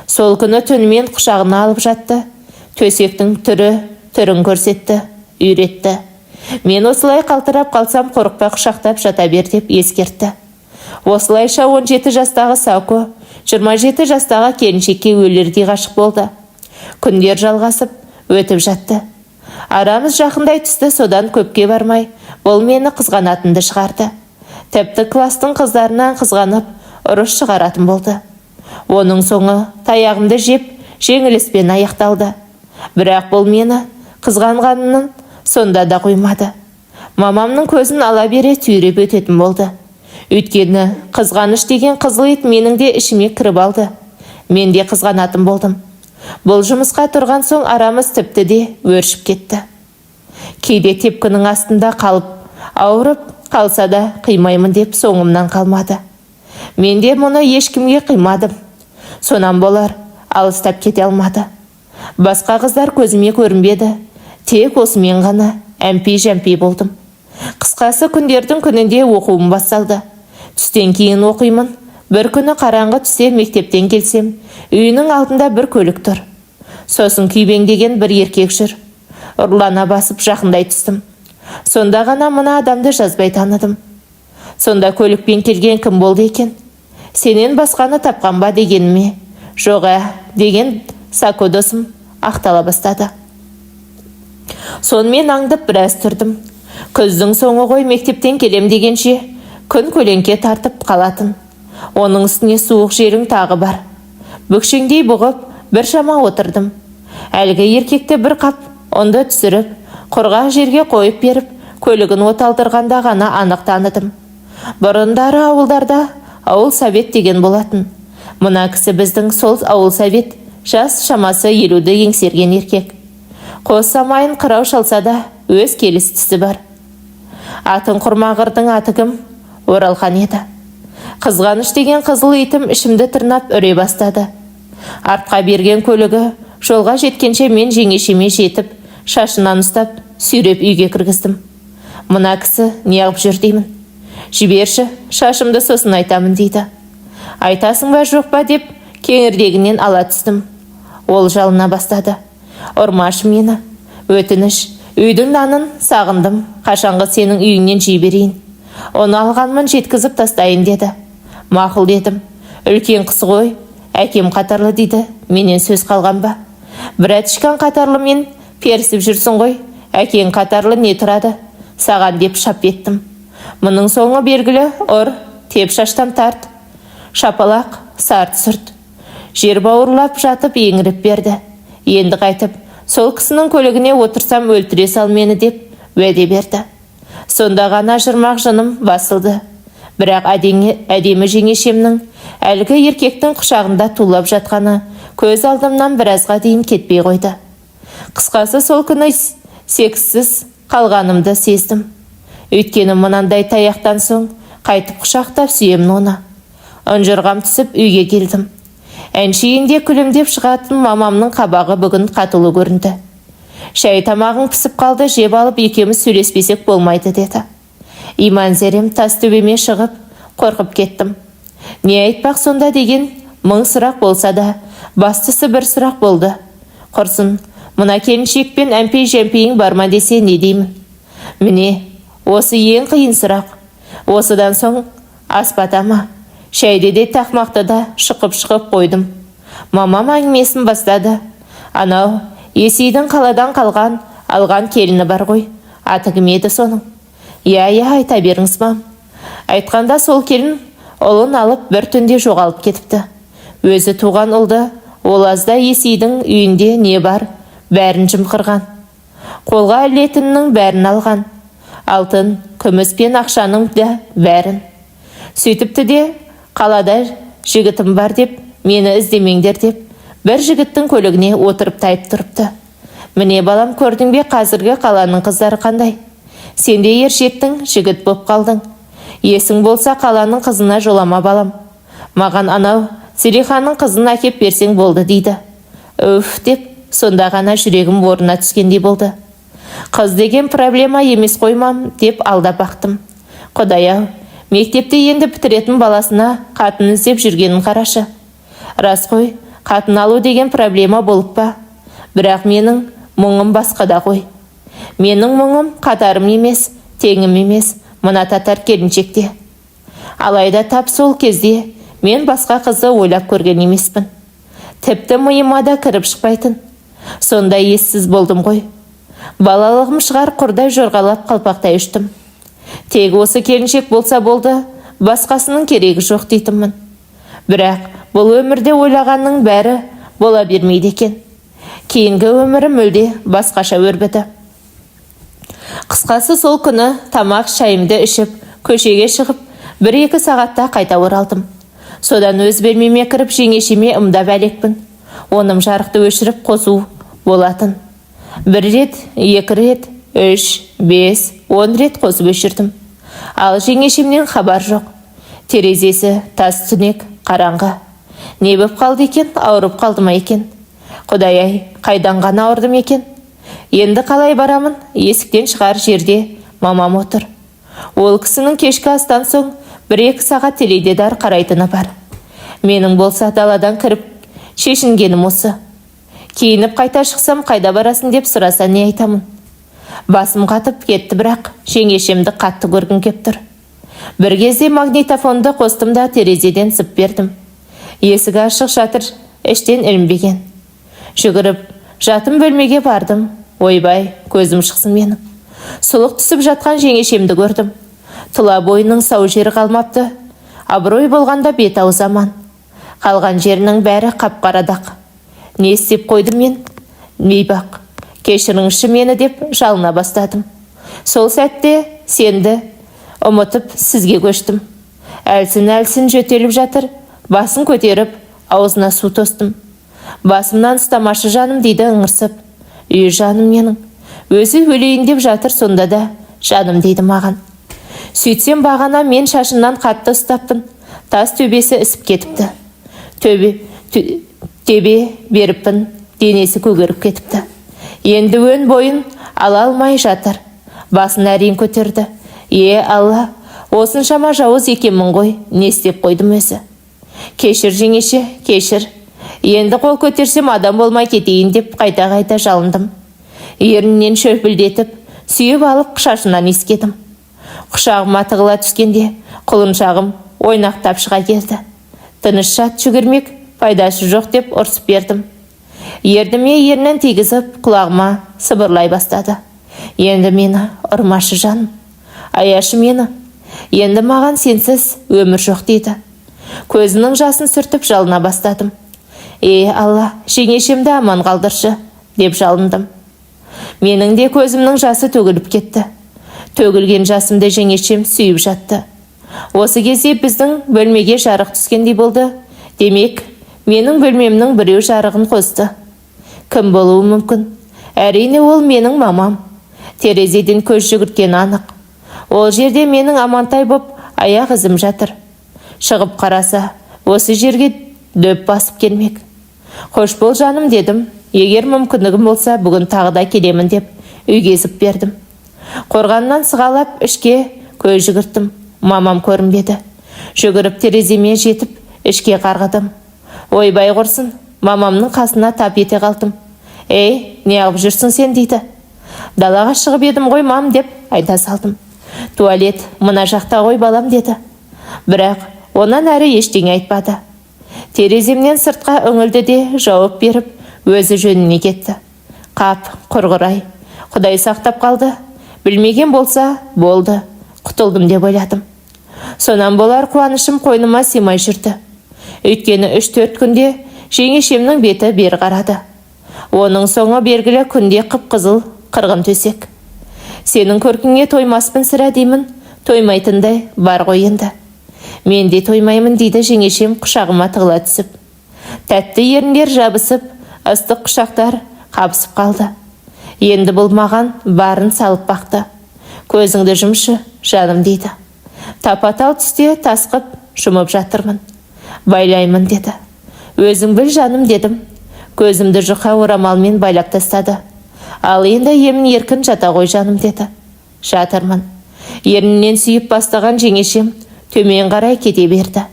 Сол күні түнімен құшағына алып жатты. Төсектің түрі түрін көрсетті, үйретті. Мен осылай қалтырап қалсам, қорықпай құшақтап жата бер деп ескертті. Осылайша 17 жастағы Сако 27 жастағы келіншекке өлердей ғашық болды. Күндер жалғасып өтіп жатты. Арамыз жақындай түсті. Содан көпке бармай бұл мені қызғанатынды шығарды. Тіпті кластың қыздарынан қызғанып, ұрыс шығаратын болды. Оның соңы таяғымды жеп, жеңіліспен аяқталды. Бірақ бұл мені қызғанғанын сонда да қоймады. Мамамның көзін ала бере түйреп өтетін болды. Өйткені қызғаныш деген қызыл ит менің де ішіме кіріп алды. Мен де қызғанатын болдым. Бұл жұмысқа тұрған соң арамыз тіпті де өршіп кетті. Кейде тепкінің астында қалып, ауырып қалса да қимаймын деп соңымнан қалмады. Мен де мұны ешкімге қимадым. Сонан болар, алыстап кете алмады. Басқа қыздар көзіме көрінбеді. Тек осымен ғана әмпей-жәмпей болдым. Қысқасы, күндердің күнінде оқуым басталды. Түстен кейін оқимын. Бір күні қараңғы түсте мектептен келсем, үйінің алдында бір көлік тұр. Сосын күйбеңдеген бір еркек жүр. Ұрлана басып жақындай түстім. Сонда ғана мына адамды жазбай таныдым. Сонда көлікпен келген кім болды екен? Сенен басқаны тапқан ба дегеніме, жоқ ә, деген Сако досым ақтала бастады. Сонымен аңдып біраз тұрдым. Күздің соңы ғой, мектептен келем дегенше күн көлеңке тартып қалатын. Оның үстіне суық жерің тағы бар. Бүкшеңдей бұғып біршама отырдым. Әлгі еркекті бір қап ұнды түсіріп, құрғақ жерге қойып беріп, көлігін оталдырғанда ғана анық таныдым. Бұрындары ауылдарда ауыл совет деген болатын. Мына кісі біздің сол ауыл совет, жас шамасы 50-ді еңсерген еркек. Қос самайын қырау шалса да, өз келістісі бар. Атың құрмағырдың аты кім? Оралхан еді. Қызғаныш деген қызыл итім ішімді тырнап үре бастады. Артқа берген көлігі жолға жеткенше мен жеңешеме жетіп, шашынан ұстап, сүйреп үйге кіргіздім. Мына кісі неғып жүр деймін. Жіберші, шашымды, сосын айтамын дейді. Айтасың ба, жоқ па деп кеңірдегінен ала түстім. Ол жалына бастады. Ұрмашы мені. Өтініш, үйдің нанын сағындым. Қашанғы сенің үйіңнен жей берейін. Оны алғанмын, жеткізіп тастайын деді. Мақұл дедім. Үлкен қыз ғой, әкем қатарлы дейді. Менен сөз қалған ба? Братишкаң қатарлы мен перісіп жүрсің ғой. Әкең қатарлы не тұрады? Саған деп шап еттім. Мұның соңы белгілі: ұр, теп, шаштан тарт. Шапалақ, сарт сүрт. Жер бауырлап жатып еңіріп берді. Енді қайтып, сол кісінің көлігіне отырсам, өлтіре сал мені деп уәде берді. Сонда ғана жырмақ жыным басылды. Бірақ әдемі жеңешемнің әлгі еркектің құшағында тулап жатқаны көз алдымнан біразға дейін кетпей қойды. Қысқасы, сол күні сексіз қалғанымды сездім. Өйткені мынандай таяқтан соң қайтып құшақтап сүйемін оны? Ұнжырғам түсіп үйге келдім. Әншейінде күлімдеп шығатын мамамның қабағы бүгін қатулы көрінді. Шай тамағың пісіп қалды, жеп алып екеуміз сөйлеспесек болмайды деді. Иман зәрем тас төбеме шығып, қорқып кеттім. Не айтпақ сонда деген мың сұрақ болса да, бастысы бір сұрақ болды. Құрсын, мына келіншекпен әмпей-жәмпейің бар ма десе, не деймін? Міне, осы ең қиын сұрақ. Осыдан соң аспата ма? Шайды де, тақмақты да шұқып-шұқып қойдым. Мамам әңгімесін бастады. Анау Есейдің қаладан қалған алған келіні бар ғой. Аты кім еді соның? Иә, иә, айта беріңіз, мам. Айтқанда, сол келін ұлын алып бір түнде жоғалып кетіпті. Өзі туған ұлды ол азда Есейдің үйінде не бар, бәрін жымқырған. Қолға ілетіннің бәрін алған. Алтын, күміс пен ақшаның да бәрін. Сөйтіпті де, қалада жігітім бар деп, мені іздемеңдер деп, бір жігіттің көлігіне отырып тайып тұрыпты. Міне, балам, көрдің бе, қазіргі қаланың қыздары қандай? Сен де ер жеттің, жігіт боп қалдың. Есің болса, қаланың қызына жолама, балам. Маған анау Зелиханың қызын әкеп берсең болды дейді. Үф деп, сонда ғана жүрегім орнына түскендей болды. Қыз деген проблема емес қой, мам, деп алдап бақтым. Құдай-ау, мектепті енді бітіретін баласына қатын іздеп жүргенін қарашы. Рас қой, қатын алу деген проблема болып па? Бірақ менің мұңым басқада ғой. Менің мұңым қатарым емес, теңім емес, мына татар келіншекте. Алайда тап сол кезде мен басқа қызды ойлап көрген емеспін. Тіпті миыма да кіріп шықпайтын. Сондай ессіз болдым ғой. Балалығым шығар, құрдай жорғалап, қалпақтай ұштым. Тек осы келіншек болса болды, басқасының керегі жоқ дейтінмін. Бірақ бұл өмірде ойлағанның бәрі бола бермейді екен. Кейінгі өмірім мүлде басқаша өрбіді. Қысқасы, сол күні тамақ шайымды ішіп, көшеге шығып, 1-2 сағатта қайта оралдым. Содан өз бөлмеме кіріп, жеңешеме ымдап әлекпін. Оным жарықты өшіріп қосу болатын. 1 рет, 2 рет, 3, 5, 10 рет қосып өшірдім. Ал жеңешемнен хабар жоқ. Терезесі тас түнек, қараңғы. Не боп қалды екен, ауырып қалды ма екен? Құдай-ай, қайдан ғана ауырдым екен? Енді қалай барамын? Есіктен шығар жерде мамам отыр. Ол кісінің кешкі астан соң 1-2 сағат теледидар қарайтыны бар. Менің болса даладан кіріп шешінгенім осы. Киініп қайта шықсам, қайда барасың деп сұраса, не айтамын? Басым қатып кетті, бірақ жеңешемді қатты көргім кеп тұр. Бір кезде магнитофонды қостым да терезеден зып бердім. Есігі ашық жатыр, іштен ілінбеген. Жүгіріп жатын бөлмеге бардым. Ойбай, көзім шықсын менің. Сұлық түсіп жатқан жеңешемді көрдім. Тұла бойының сау жері қалмапты. Абырой болғанда бет аузы аман. Қалған жерінің бәрі қап-қара дақ. Не істеп қойдым мен? Бейбақ, кешіріңізші мені деп жалына бастадым. Сол сәтте сенді ұмытып сізге көштім. Әлсін-әлсін жөтеліп жатыр, басын көтеріп, аузына су тостым. Басымнан ұстамашы жаным дейді ыңырсып. Үй, жаным менің. Өзі өлейін деп жатыр, сонда да жаным дейді маған. Сөйтсем, бағана мен шашынан қатты ұстаппын. Тас төбесі ісіп кетіпті. Тебе беріппін, денесі көгеріп кетіпті. Енді өн бойын ала алмай жатыр. Басын әрең көтерді. Е, Алла, осыншама жауыз екенмін ғой, не істеп қойдым өзі? Кешір, жеңеше, кешір. Енді қол көтерсем адам болмай кетейін деп қайта-қайта жалындым. Еріннен шөпілдетіп, сүйіп алып, шашынан иіскедім. Құшағыма тығыла түскенде құлыншағым ойнақтап шыға келді. Тыныш жат, жүгірмек, пайдасы жоқ деп ұрсып бердім. Ерніме ернін тигізіп, құлағыма сыбырлай бастады. Енді мені ұрмашы, жаным, аяшы мені. Енді маған сенсіз өмір жоқ дейді. Көзінің жасын сүртіп жалына бастадым. Е, Алла, жеңешемді аман қалдыршы деп жалындым. Менің де көзімнің жасы төгіліп кетті. Төгілген жасымды жеңешем сүйіп жатты. Осы кезде біздің бөлмеге жарық түскендей болды. Демек, менің бөлмемнің біреу жарығын қосты. Кім болуы мүмкін? Әрине, ол менің мамам. Терезеден көз жүгірткені анық. Ол жерде менің Амантай боп аяқ ізім жатыр. Шығып қараса, осы жерге дөп басып келмек. Қош бол, жаным дедім. Егер мүмкіндігім болса, бүгін тағы да келемін деп үйге зып бердім. Қорғаннан сығалап ішке көз жүгірттім. Мамам көрінбеді. Жүгіріп тереземе жетіп, ішке қарғыдым. Ойбай құрсын, мамамның қасына тап ете қалдым. Ей, неғып жүрсің сен дейді. Далаға шығып едім ғой, мам деп айта салдым. Туалет мына жақта ғой, балам деді. Бірақ онан әрі ештеңе айтпады. Тереземнен сыртқа үңілді де жауап беріп, өзі жөніне кетті. Қап, құрғырай, Құдай сақтап қалды. Білмеген болса, болды, құтылдым деп ойладым. Сонан болар, қуанышым қойныма сыймай жүрді. Өйткені 3-4 күнде жеңешемнің беті бері қарады. Оның соңы белгілі, күнде қып-қызыл қырғын төсек. Сенің көркіңе тоймаспын сірә деймін, тоймайтындай бар ғой енді. Мен де тоймаймын дейді жеңешем құшағыма тығыла түсіп. Тәтті еріндер жабысып, ыстық құшақтар қабысып қалды. Енді бұл маған барын салып бақты. Көзіңді жұмшы, жаным дейді. Тапа-тал түсте тасқып жұмып жатырмын. Байлаймын деді. Өзің біл, жаным дедім. Көзімді жұқа орамалмен байлап тастады. Ал енді емін еркін жата ғой, жаным деді. Жатырмын. Ернінен сүйіп бастаған жеңешем төмен қарай кете берді.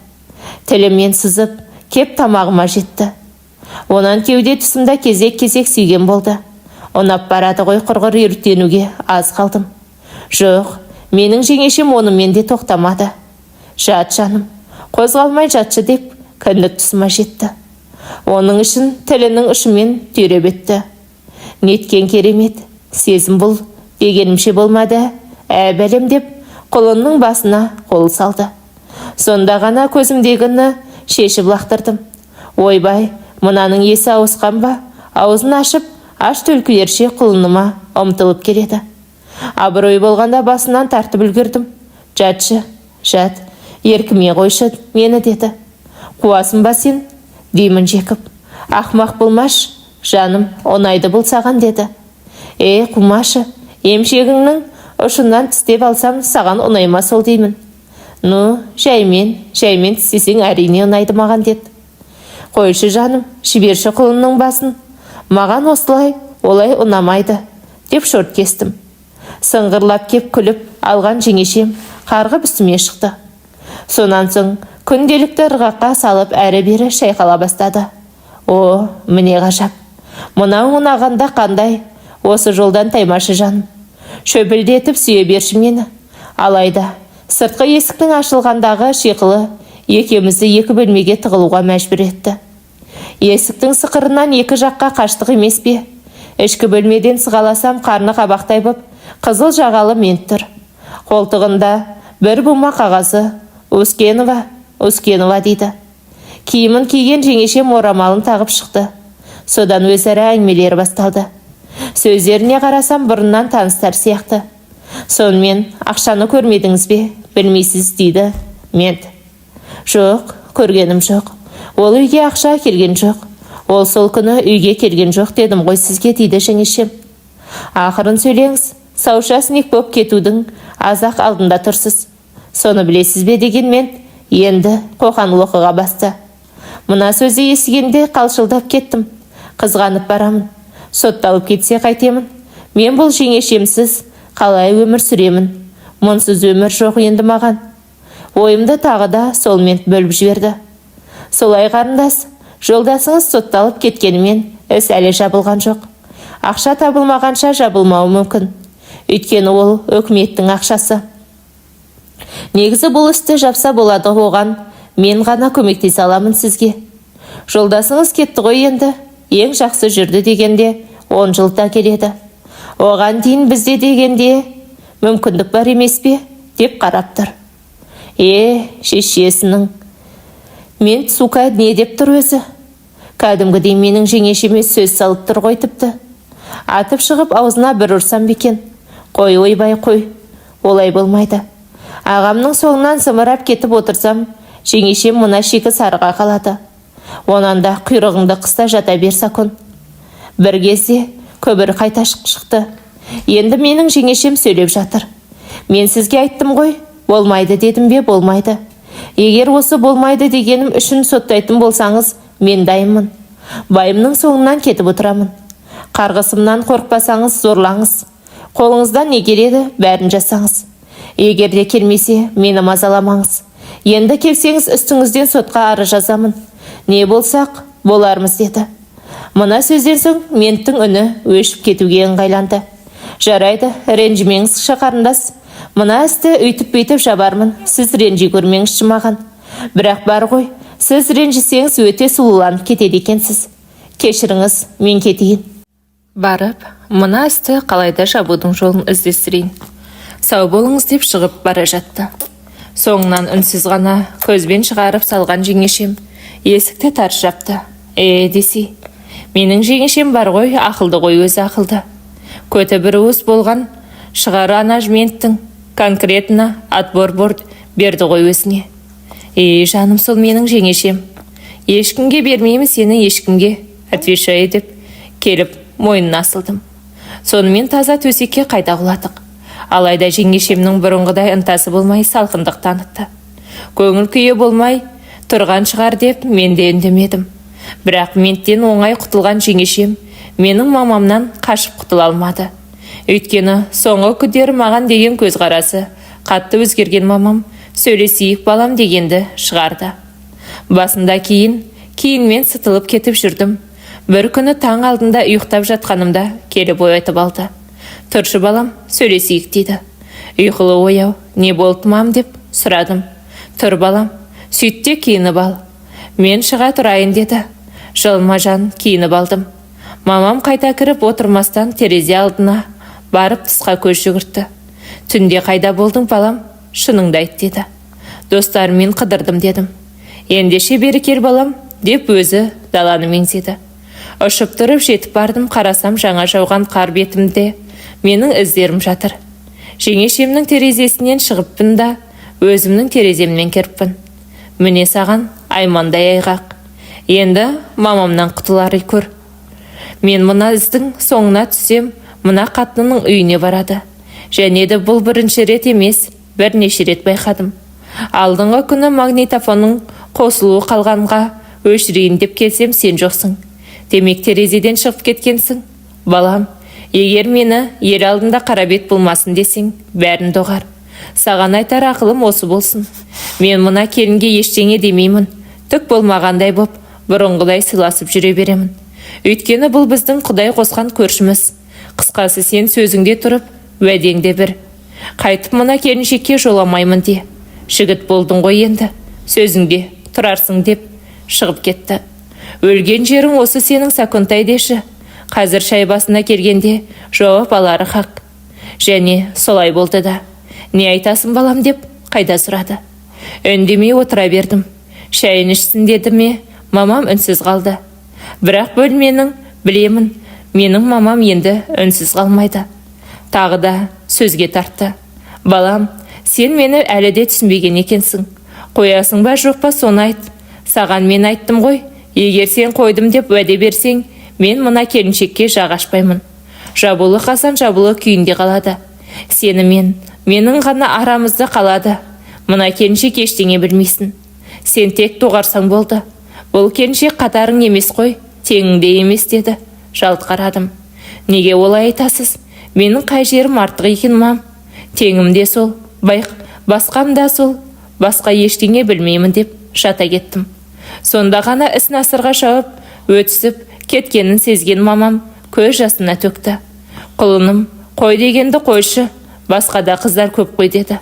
Тілімен сызып, кеп тамағыма жетті. Онан кеуде тұсымда кезек-кезек сүйген болды. Ұнап барады ғой құрғыр, өртенуге аз қалдым. Жоқ, менің жеңешем онымен де тоқтамады. Жат, жаным, қозғалмай жатшы деп кіндік тұсыма жетті. Оның ішін тілінің ұшымен түйреп өтті. Неткен керемет сезім бұл дегенімше болмады. Ә, бәлем деп Құлынның басына қол салды. Сонда ғана көзімдегіні шешіп лақтырдым. Ойбай, мынаның есі ауысқан ба? Аузын ашып, аш түлкілерше құлыныма ұмтылып келеді. Абырой болғанда басынан тартып үлгердім. Жатшы, жат, еркіме қойшы мені, деді. Қуасың ба сен? Деймін жекіп. Ақмақ болмаш, жаным, ұнайды бұл саған, деді. Е, қумашы, емшегіңнің ұшынан тістеп алсам, саған ұнай ма сол деймін. Ну, жаймен, жаймен тістесең, әрине ұнайды маған, деді. Қойшы, жаным, жіберші құлынның басын. Маған осылай олай ұнамайды, деп шорт кестім. Сыңғырлап кеп күліп алған жеңешем қарғып үстіме шықты. Сонан соң күнделікті ырғаққа салып, әрі-бері шайқала бастады. О, міне ғажап! Мынау ұнағанда қандай, осы жолдан таймашы, жаным. Шөпілдетіп сүйе берші мені. Алайда сыртқы есіктің ашылғандағы шиқылы екеумізді екі бөлмеге тығылуға мәжбүр етті. Есіктің сықырынан екі жаққа қаштық емес пе? Ішкі бөлмеден сығаласам, қарны қабақтай боп, қызыл жағалы мент тұр. Қолтығында бір бума қағазы. «Ускенова, Ускенова», – дейді. Киімін киген жеңешем орамалын тағып шықты. Содан өзара әңгімелері басталды. Сөздеріне қарасам, бұрыннан таныстар сияқты. Сонымен, ақшаны көрмедіңіз бе, білмейсіз, дейді мент. Жоқ, көргенім жоқ. Ол үйге ақша келген жоқ. Ол сол күні үйге келген жоқ дедім ғой сізге, дейді жеңешем. Ақырын сөйлеңіз, саушасник боп кетудің аз-ақ алдында тұрсыз. Соны білесіз бе, деген мен енді қоқан лоқыға басты. Мына сөзді естігенде қалшылдап кеттім. Қызғанып барамын. Сотталып кетсе қайтемін? Мен бұл жеңешемсіз қалай өмір сүремін? Мұнсыз өмір жоқ енді маған. Ойымды тағы да сол мент бөліп жіберді. Солай, қарындас, жолдасыңыз сотталып кеткенімен, іс әлі жабылған жоқ. Ақша табылмағанша жабылмауы мүмкін. Өйткені ол өкіметтің ақшасы. Негізі бұл істі жапса болады, оған мен ғана көмектесе аламын сізге. Жолдасыңыз кетті ғой енді, ең жақсы жүрді дегенде 10 жыл да келеді. Оған дейін бізде дегенде мүмкіндік бар емес пе, деп қарап тұр. Е, шешесінің. Мент, сука, не деп тұр өзі? Кәдімгідей менің жеңешеме сөз салып тұр ғой тіпті. Атып шығып аузына бір ұрсам бекен? Қой, ойбай, қой. Олай болмайды. Ағамның соңынан зымырап кетіп отырсам, жеңешем мына шикі сарыға қалады. Онан да құйрығыңды қыста жата бер, Сакон. Бір кезде күбір қайта шықты. Енді менің жеңешем сөйлеп жатыр. Мен сізге айттым ғой, болмайды дедім бе, болмайды. Егер осы болмайды дегенім үшін соттайтын болсаңыз, мен дайынмын. Байымның соңынан кетіп отырамын. Қарғысымнан қорықпасаңыз, зорлаңыз. Қолыңыздан не келеді, бәрін жасаңыз. Егер де келмесе, мені мазаламаңыз. Енді келсеңіз, үстіңізден сотқа арыз жазамын. Не болсақ, болармыз, деді. Мына сөзден соң менттің үні өшіп кетуге ыңғайланды. Жарайды, ренжімеңізші, қарындас. Мына істі өйтіп-бүйтіп жабармын, сіз ренжи көрмеңізші маған. Бірақ бар ғой, сіз ренжісеңіз, өте сұлуланып кетеді екенсіз. Кешіріңіз, мен кетейін. Барып, мына істі қалайда жабудың жолын іздестірейін. Сау болыңыз, деп шығып бара жатты. Соңынан үнсіз ғана көзбен шығарып салған жеңешем есікті тарс жапты. Е, десей, менің жеңешем бар ғой, ақылды ғой өзі, ақылды. Көті бір уыс болған шығар ана менттің. Конкретно отбор берді ғой өзіне. Ей, жаным сол менің жеңешем. Ешкімге бермеймін сені, ешкімге, отвечаю, деп келіп мойнына асылдым. Сонымен таза төсекке қайта құладық. Алайда жеңешемнің бұрынғыдай ынтасы болмай, салқындық танытты. Көңіл күйі болмай тұрған шығар деп мен де үндемедім. Бірақ менттен оңай құтылған жеңешем менің мамамнан қашып құтыла алмады. Өйткені соңғы күндері маған деген көзқарасы қатты өзгерген мамам «сөйлесейік, балам» дегенді шығарды. Басында кейін кейінмен сытылып кетіп жүрдім. Бір күні таң алдында ұйықтап жатқанымда келіп оятып алды. «Тұршы, балам, сөйлесейік», – дейді. Ұйқылы ояу «Не болды, мам?» деп сұрадым. «Тұр, балам, сөйт те киініп ал. Мен шыға тұрайын», – деді. Жалма жан киініп алдым. Мамам қайта кіріп отырмастан, терезе алдына барып, тысқа көз жүгіртті. «Түнде қайда болдың, балам? Шыныңды айт, деді. Достарыммен қыдырдым, дедім. Ендеше бері кел, балам, деп өзі даланы меңзеді. Ұшып тұрып жетіп бардым. Қарасам, жаңа жауған қар бетімде менің іздерім жатыр. Жеңешемнің терезесінен шығыппын да, өзімнің тереземнен кіріппін. Міне саған аймандай айғақ. Енді мамамнан құтылар көр. Мен мына іздің соңына түссем, мына қатынның үйіне барады. Және де бұл бірінші рет емес, бірнеше рет байқадым. Алдыңғы күні магнитофонның қосылуы қалғанға өшірейін деп келсем, сен жоқсың. Демек, терезеден шығып кеткенсің. Балам, егер мені ел алдында қарабет болмасын десең, бәрін доғар. Саған айтар ақылым осы болсын. Мен мына келінге ештеңе демеймін. Түк болмағандай боп, бұрынғыдай сыйласып жүре беремін. Өйткені бұл біздің құдай қосқан көршіміз. Қысқасы, сен сөзіңде тұрып, уәдеңде бір. Қайтып мына келіншекке жоламаймын де. Жігіт болдың ғой енді, сөзіңде тұрарсың, деп шығып кетті. Өлген жерің осы сенің, Сакунтай, деші. Қазір шай басына келгенде жауап алары хақ. Және солай болды да. Не айтасың, балам, деп қайда сұрады. Үндемей отыра бердім. Шайын ішсін деді ме, мамам үнсіз қалды. Бірақ бөлменің білемін, менің мамам енді үнсіз қалмайды. Тағы да сөзге тартты. Балам, сен мені әлі де түсінбеген екенсің. Қоясың ба, жоқ па, соны айт. Саған мен айттым ғой, егер сен қойдым деп уәде берсең, мен мына келіншекке жақ ашпаймын. Жабулы қазан жабулы күйінде қалады. Сені мен, менің ғана арамызда қалады. Мына келіншек ештеңе білмейсің. Сен тек доғарсаң болды. Бұл келіншек қатарың емес қой, теңіңде емес, деді. Жалт қарадым. Неге олай айтасыз? Менің қай жерім артық екен, мам? Теңім де сол, байқ, басқам да сол, басқа ештеңе білмеймін, деп жата кеттім. Сонда ғана іс насырға шауып, өтісіп кеткенін сезген мамам көз жасына төкті. Құлыным, қой дегенді қойшы, басқа да қыздар көп қой, деді.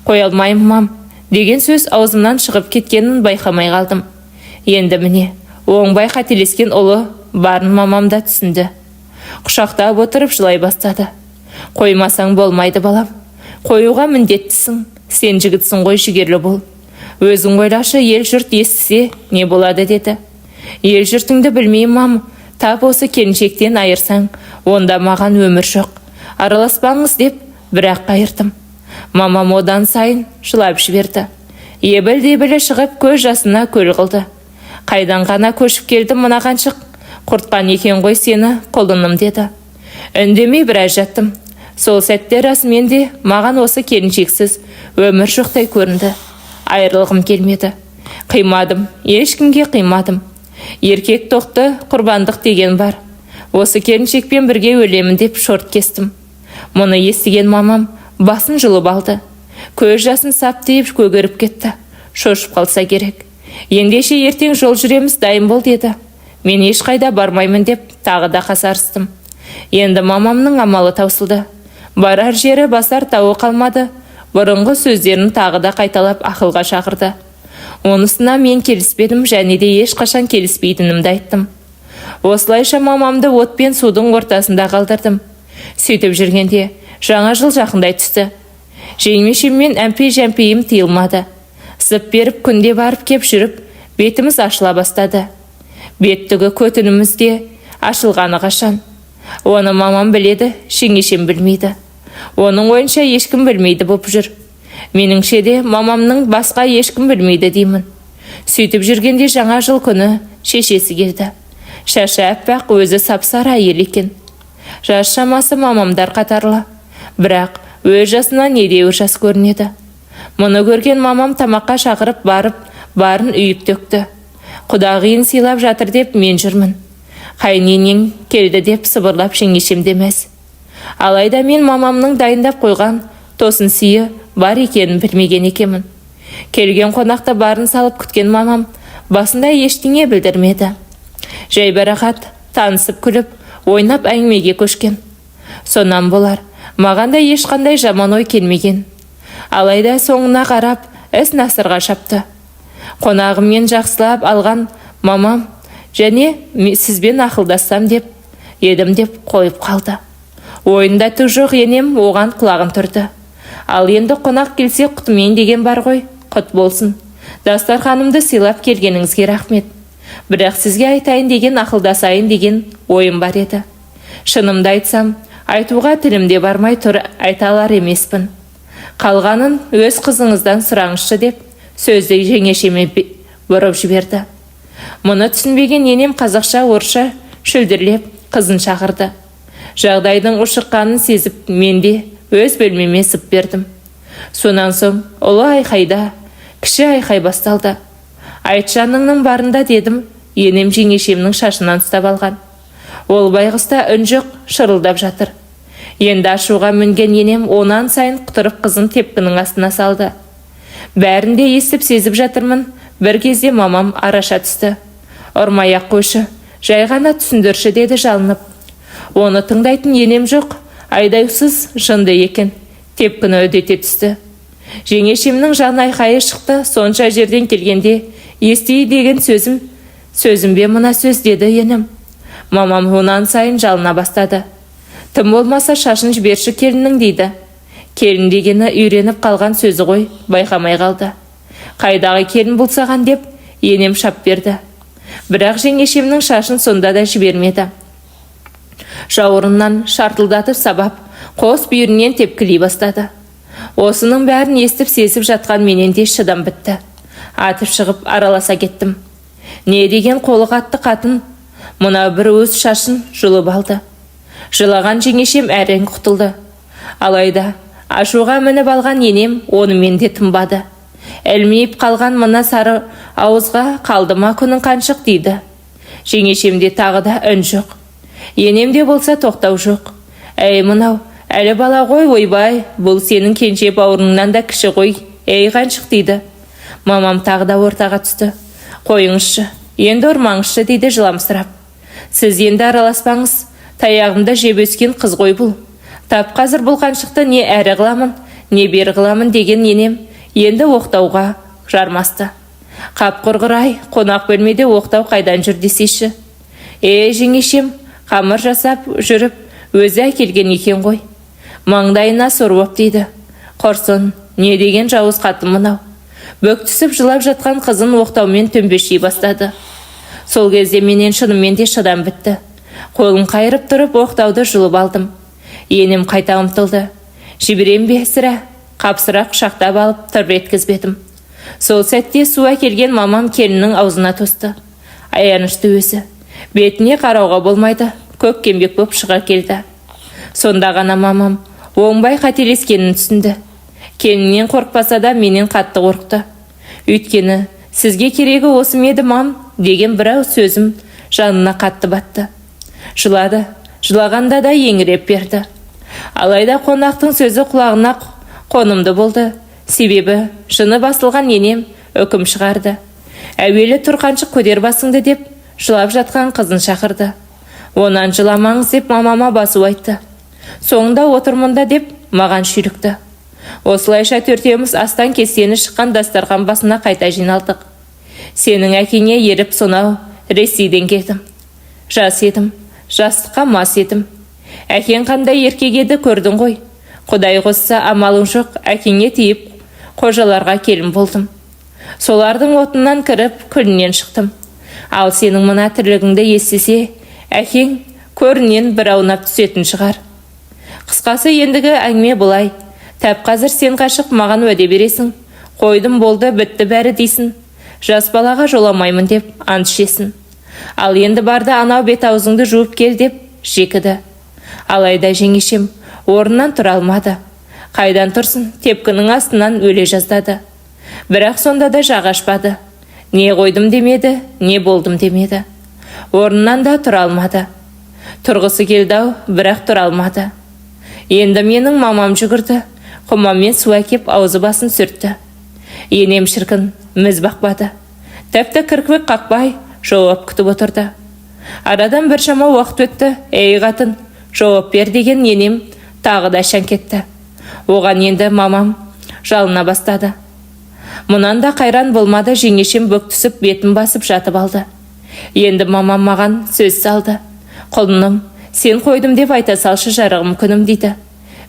Қоя алмаймын, мам, деген сөз аузымнан шығып кеткенін байқамай қалдым. Енді міне, оңбай қателескен ұлы барын мамам да түсінді. Құшақтап отырып жылай бастады. Қоймасаң болмайды, балам. Қоюға міндеттісің. Сен жігітсің ғой, жігерлі бол. Өзің ойлашы, ел жұрт естісе не болады, деді. Ел жұртыңды білмеймін, мам. Тап осы келіншектен айырсаң, онда маған өмір жоқ. Араласпаңыз, деп бірақ қайырдым. Мамам одан сайын жылап жіберді. Ебіл-дебілі шығып, көз жасына көл қылды. Қайдан ғана көшіп келдім мына қаншық? Құртқан екен ғой сені, құлыным, деді. Үндемей біраз жаттым. Сол сәтте расымен де маған осы келіншексіз өмір жоқтай көрінді. Айырылғым келмеді. Қимадым, ешкімге қимадым. Еркек тоқты құрбандық деген бар. Осы келіншекпен бірге өлемін деп шорт кестім. Мұны естіген мамам басын жұлып алды. Көз жасын сап тиіп көгеріп кетті. Шошып қалса керек. Ендеше ертең жол жүреміз, дайын бол, деді. Мен ешқайда бармаймын деп тағы да қасарыстым. Енді мамамның амалы таусылды. Барар жері, басар тауы қалмады. Бұрынғы сөздерін тағы да қайталап ақылға шақырды. Онысына мен келіспедім және де ешқашан келіспейтінімді айттым. Осылайша мамамды от пен судың ортасында қалдырдым. Сөйтіп жүргенде жаңа жыл жақындай түсті. Жеңешеммен әмпей-жәмпейім тыйылмады. Зып беріп күнде барып кеп жүріп, бетіміз ашыла бастады. Беттігі көтініміз де ашылғаны қашан. Оны мамам біледі, жеңешем білмейді. Оның ойынша ешкім білмейді боп жүр. Меніңше де мамамның басқа ешкім білмейді деймін. Сөйтіп жүргенде жаңа жыл күні шешесі келді. Шашы аппақ, өзі сап-сары әйел екен. Жас шамасы мамамдар қатарлы. Бірақ өз жасынан недәуір жас көрінеді. Мұны көрген мамам тамаққа шақырып барып, барын үйіп төкті. Құдағиын сыйлап жатыр деп мен жүрмін. Қайыненең келді деп сыбырлап жеңешем демес. Алайда мен мамамның дайындап қойған тосын сыйы бар екенін білмеген екенмін. Келген қонақты барын салып күткен мамам басында ештеңе білдірмеді. Жайбарақат танысып, күліп, ойнап әңгімеге көшкен. Сонан болар, маған да ешқандай жаман ой келмеген. Алайда соңына қарап іс насырға шапты. Қонағыммен жақсылап алған мамам және сізбен ақылдассам деп едім деп қойып қалды. Ойында түк жоқ енем оған құлағын түрді. Ал енді қонақ келсе құтымен деген бар ғой, құт болсын. Дастарханымды сыйлап келгеніңізге рахмет. Бірақ сізге айтайын деген, ақылдасайын деген ойым бар еді. Шынымды айтсам, айтуға тілім де бармай тұр, айта алар емеспін. Қалғанын өз қызыңыздан сұраңызшы, деп сөзді жеңешеме бұрып жіберді. Мұны түсінбеген енем қазақша, орысша шүлдірлеп қызын шақырды. Жағдайдың ушыққанын сезіп, мен де өз бөлмеме сып бердім. Сонан соң ұлы айқайда кіші айқай басталды. «Айтжаныңның барында», — дедім. Енем жеңешемнің шашынан ұстап алған. Ол байғұста үн жоқ, шырылдап жатыр. Енді ашуға мінген енем онан сайын құтырып, қызын тепкінің астына салды. Бәрін де естіп, сезіп жатырмын. Бір кезде мамам араша түсті. «Ұрмай ақ қойшы, жай ғана түсіндірші», — деді жалынып. Оны тыңдайтын енем жоқ, айдаусыз жынды екен, тепкіні үдете түсті. Жеңешемнің жан айқайы шықты. «Сонша жерден келгенде естиі деген сөзім сөзім бе мына сөз?» — деді енем. Мамам онан сайын жалына бастады. «Тым болмаса шашын жіберші келіннің», — дейді. Келін дегені үйреніп қалған сөзі ғой, байқамай қалды. «Қайдағы келін бұл саған?» — деп енем шап берді. Бірақ жеңешемнің шашын сонда да жібермеді. Жауырыннан шартылдатып сабап, қос бүйірінен тепкілей бастады. Осының бәрін естіп, сезіп жатқан менен де шыдам бітті. Атып шығып араласа кеттім. Не деген қолы қатты қатын мынау, бір өз шашын жұлып алды. Жылаған жеңешем әрең құтылды. Алайда ашуға мініп алған енем онымен де тынбады. «Ілмиіп қалған мына сары ауызға қалды ма күнің, Қаншық?» — дейді. Жеңешемде тағы да үн жоқ. Енемде болса тоқтау жоқ. «Әй, мынау әлі бала ғой, ойбай, бұл сенің кенже бауырыңнан да кіші ғой, ей, Қаншық», — дейді. Мамам тағы да ортаға түсті. «Қойыңызшы, енді ұрмаңызшы», — дейді жыламсырап. «Сіз енді араласпаңыз, таяғымды жеп өскен қыз ғой бұл. Тап қазір бұл Қаншықты не әрі қыламын, не бері қыламын», — деген енем енді оқтауға жармасты. Қап құрғыр ай, қонақ бөлмеде оқтау қайдан жүр десейші. Е, жеңешем қамыр жасап жүріп өзі әкелген екен ғой. Маңдайына сор боп дейді. Құрсын, не деген жауыз қатын мынау! Бүк түсіп жылап жатқан қызын оқтаумен төмпештей бастады. Сол кезде менен шынымен де шыдам бітті. Қолын қайырып тұрып оқтауды жұлып алдым. Енем қайта ұмтылды. Жіберем бе сірә, қапсыра құшақтап алып, тырп еткізбедім. Сол сәтте су әкелген мамам келіннің аузына тосты. Аянышты өзі. Бетіне қарауға болмайды, көккеңбек боп шыға келді. Сонда ғана мамам оңбай қателескенін түсінді. Келіннен қорықпаса да, менен қатты қорықты. Өйткені «Сізге керегі осы ма еді, мам?» деген бір ауыз сөзім жанына қатты батты. Жылады, жылағанда да еңіреп берді. Алайда қонақтың сөзі құлағына қонымды болды. Себебі жыны басылған енем үкім шығарды. «Әуелі тұр, Қаншық, көтер басыңды», — деп жылап жатқан қызын шақырды. Онан «Жыламаңыз», — деп мамама басу айтты. Соңында «Отырмын да», — деп маған шүйлікті. Осылайша төртеуміз астан кестені шыққан дастархан басына қайта жиналдық. Сенің әкеңе еріп сонау Ресейден келдім. Жас едім, жастыққа мас едім. Әкең қандай еркек еді, көрдің ғой. Құдай қосса, амалың жоқ, әкеңе тиіп қожаларға келін болдым. Солардың отынан кіріп, күлінен шықтым. Ал сенің мына тірлігіңді естісе, әкең көрінен бір аунап түсетін шығар. Қысқасы, ендігі әңгіме былай. Тәп қазір сен, Қаншық, маған уәде бересің. «Қойдым, болды, бітті бәрі», — дейсің. «Жас балаға жоламаймын», — деп ант ішесің. Ал енді бар да анау бет аузыңды жуып кел, деп жекіді. Алайда жеңешем орнынан тұра алмады. Қайдан тұрсын, тепкінің астынан өле жаздады. Бірақ сонда да жақ ашпады. Не қойдым демеді, не болдым демеді. Орнынан да тұра алмады. Тұрғысы келді ау, бірақ тұра алмады. Енді менің мамам жүгірді. Құманмен су әкеп, аузы басын сүртті. Енем шіркін міз бақпады. Тіпті кірпік қақпай жауап күтіп отырды. Арадан біршама уақыт өтті. «Ей, қатын, жауап бер», — деген енем тағы да шаң кетті. Оған енді мамам жалына бастады. Мұнан да қайран болмады, жеңешем бүк түсіп, бетін басып жатып алды. Енді мамам маған сөз салды. «Құлыным, сен қойдым деп айта салшы, жарығым күнім», — дейді.